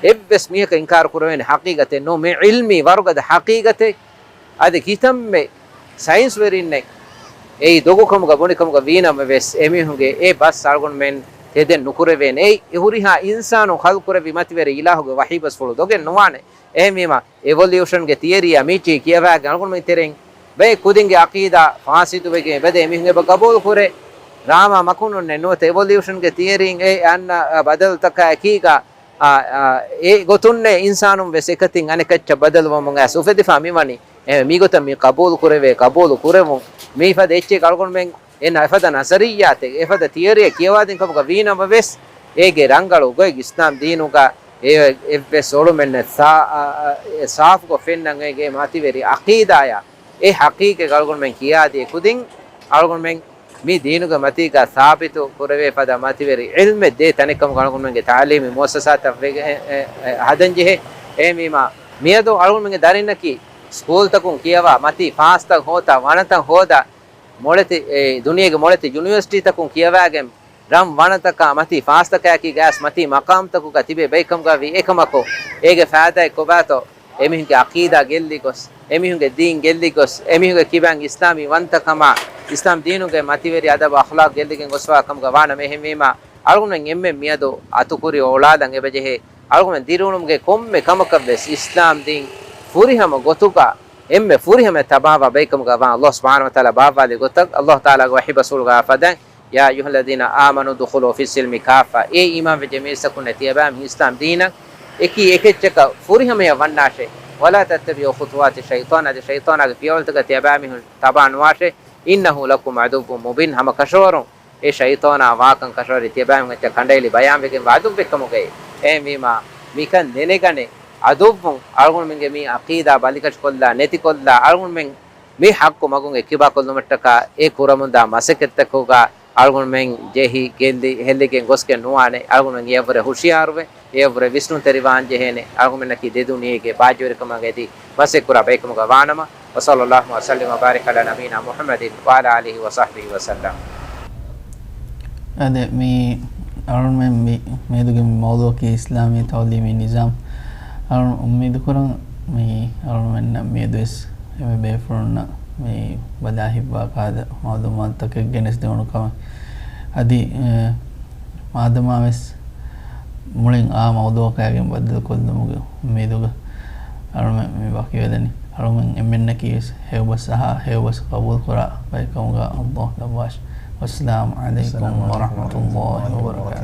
އެއްވެސް މީހަކަށް އިންކާރު ކުރެވޭނެ ޙަޤީޤަތެއް ނޫން، މި ޢިލްމީ ވަރުގަދަ ޙަޤީޤަތެއް. އަދި ކިތަންމެ ސައިންސްވެރިންނެއް އެއީ ދޮގުކަމުގަ ބުނިކަމުގަ ވީނަމަ ވެސް، އެމީހުންގެ އެ ބަސް އަޅުގަނޑުމެން ތެދެއް ނުކުރެވޭނެ. އެއީ ހުރިހާ އިންސާނުން ޚަލްޤުކުރެއްވި މަތިވެރި އިލާހުގެ ވަޙީ ބަސްފުޅު ދޮގެއް ނުވާނެ. އެހެންވީމަ، އެވޮލިއުޝަންގެ ތިއަރީއާ މީޗީ ކިޔަވާގެން އަޅުގަނޑުމެން ތެރެއިން ބައެއް ކުދިންގެ ޢަޤީދާ ފާސިދުވެގެން އެބަދޭ އެމީހުން އެބަ ޤަބޫލު ކުރޭ. ރާމާ މަކުނުންނެއް ނުވަތަ އެވޮލިއުޝަންގެ ތިއަރީން އެ އަންނަ ބަދަލުތަކާ އެކީގަ، އާ، އާ، އެ ގޮތުންނޭ އިންސާނުން ވެސް އެކަތިން އަނެކައްޗަށް ބަދަލުވަމުން އައިސް އުފެދިފާ މިވަނީ. އެ، މިގޮތަށް މި ޤަބޫލު ކުރެވޭ، ޤަބޫލު ކުރެވުން. މީ ފަދަ އެއްޗެއް އަޅުގަނޑުމެން އެންނަ އެފަދަ ނަޒަރިއްޔާތެއް، އެފަދަ ތިއަރީއެއް ކިޔަވާދިން ކަމުގަ ވީނަމަ ވެސް، އޭގެ ރަނގަޅު ގޮތް އިސްލާމް ދީނުގަ އެ އެއްވެސް އޮޅުމެއް ނެތް. ސާ-، އަ، އަ، އެ ސާފުކޮށް ފެންނަން އޭގެ މަތިވެރި ޢަޤީދާޔާ އެ ޙަޤީޤަތް އަޅުގަނޑުމެން ކިޔާދިޔަ ކުދިން، އަޅުގަނޑުމެން މި ދީނުގެ މަތީގަ ސާބިތު ކުރެވޭ ފަދަ މަތިވެރި ޢިލްމެއް ދޭ ތަނެއް ކަމުގަ އަޅުގަނޑުމެންގެ ތަޢުލީމީ މުއައްސަސާތައް ވެގެ-، އެ، އެ، އެ، ހަދަންޖެހޭ. އެހެންވީމާ، މިއަދު އަޅުގަނޑުމެންގެ ދަރިންނަކީ ސްކޫލްތަކުން ކިޔަވާ، މަތީ ފާސްތައް ހޯދާ، ވަނަތައް ހޯދާ، މޮޅެތި، އެ، ދުނިޔޭގެ މޮޅެތި ޔުނިވަރސިޓީތަކުން ކިޔަވާގެން، ރަން ވަނަތަކާ މަތީ ފާސްތަކާއެކީގަ އައިސް މަތީ މަޤާމްތަކުގަ ތިބޭ ބައެއްކަމުގަ ވީ. އެކަމަކު، އޭގެ ފައިދާއެއް ކޮބާތޯ؟ އެމީހުންގެ ޢަޤީދާ ގެއްލިގޮސް، އެމީހުންގެ ދީން ގެއްލިގޮސް، އެމީހުންގެ ކިބައިން އިސްލާމީ ވަންތަކަމާ، އިސްލާމް ދީނުގެ މަތިވެރި އަދަބު އަޚްލާޤް ގެއްލިގެން ގޮސްފާ ކަމުގަ ވާނަމަ. އެހެންވީމާ، އަޅުގަނޑުމެން އެންމެން މިއަދު އަތުކުރި އޮޅާލަން އެބަޖެހޭ، އަޅުގަނޑުމެން ދިރިއުޅުމުގެ ކޮންމެ ކަމަކަށް ވެސް އިސްލާމް ދީން ފުރިހަމަ ގޮތުގަ އެންމެ ފުރިހަމަ ތަބާވާ ބައެއްކަމުގަ ވާން. ﷲ ސުބްޙާނަހޫ ވަތަޢާލާ ބާއްވާލި ގޮތަށް، ﷲ ތަޢާލާގެ ވަޙީ ބަސްފުޅުގަ ފަދައިން، يا أيها الذين آمنوا ادخلوا في السلم كافة. އޭ އީމާންވެއްޖެ މީސްތަކުންނޭ، ތިޔަބައިމީހުން އިސްލާމް ދީނަށް އެކީ އެކެއްޗަކަށް ފުރިހަމަޔަށް ވަންނާށޭ. ولا تتبعوا خطوات الشيطان، އަދި ޝައިޠާނާގެ ފިޔަވަޅުތަކަށް ތިޔަބައިމީހުން ތަބާނުވާށޭ. إنه لكم عدو مبين، ހަމަ ކަށަވަރުން އެ ޝައިޠާނާ ވާކަން ކަށަވަރެއް ތިޔަބައިމީހުން އެއްޗަށް ކަނޑައެޅި ބަޔާންވެގެންވާ ޢަދުއްވެއްކަމުގައި. އެހެންވީމާ، މިކަން ދެނެގަނެ، ޢަދުއްވުން އަޅުގަނޑުމެންގެ މި ޢަޤީދާ ބަލިކަށިކޮށްލާ، ނެތިކޮށްލާ، އަޅުގަނޑުމެން މި ޙައްޤު މަގުން އެއްކިބާކޮށްލުމަށްޓަކާ އެ ކުރަމުންދާ މަސައްކަތްތަކުގަ އަޅުގަނޑުމެން ޖެހި، ގެއްލި، ހެއްލިގެން ގޮސްގެން ނުވާނެ. އަޅުގަނޑުމެން އެއަށްވުރެ ހުޝިޔާރުވެ، އެއަށްވުރެ ވިސްނުންތެރިވާން ޖެހޭނެ. އަޅުގަނޑުމެންނަކީ ދެ ދުނިޔޭގެ ބާއްޖަވެރިކަމަށް އެދި މަސައްކަތްކުރާ ބައެއްކަމުގަ ވާނަމަ. وصلى الله وسلم وبارك على نبينا محمد وعلى آله وصحبه وسلم. އަދި މި އަޅުގަނޑުމެން މި މިއަދުގެ މި މައުޟޫޢަކީ އިސްލާމީ ތަޢުލީމީ ނިޒާމް. އަޅުގަނޑު އުއްމީދުކުރަން މި އަޅުގަނޑުމެންނަށް މިއަދުވެސް އެންމެ ބޭފުޅުންނަށް މި ބަލާ ހިއްވާ ކާދަ މަޢުލޫމާތުތަކެއް ގެނެސްދެވުނު ކަމަށް. އަދި، އެ، މާދަމާވެސް މުޅިން އާ މައުޟޫޢަކާގެން ބައްދަލުކޮށްލުމުގެ އުއްމީދުގަ އަޅުމެން މި ވަކިވެލަނީ. އަޅުމެން އެންމެންނަކީވެސް ހެޔޮބަސް އަހާ، ހެޔޮބަސް ޤަބޫލުކުރާ ބައެއްކަމުގަ ﷲ ލައްވާށި. والسلام عليكم ورحمة الله وبركاته.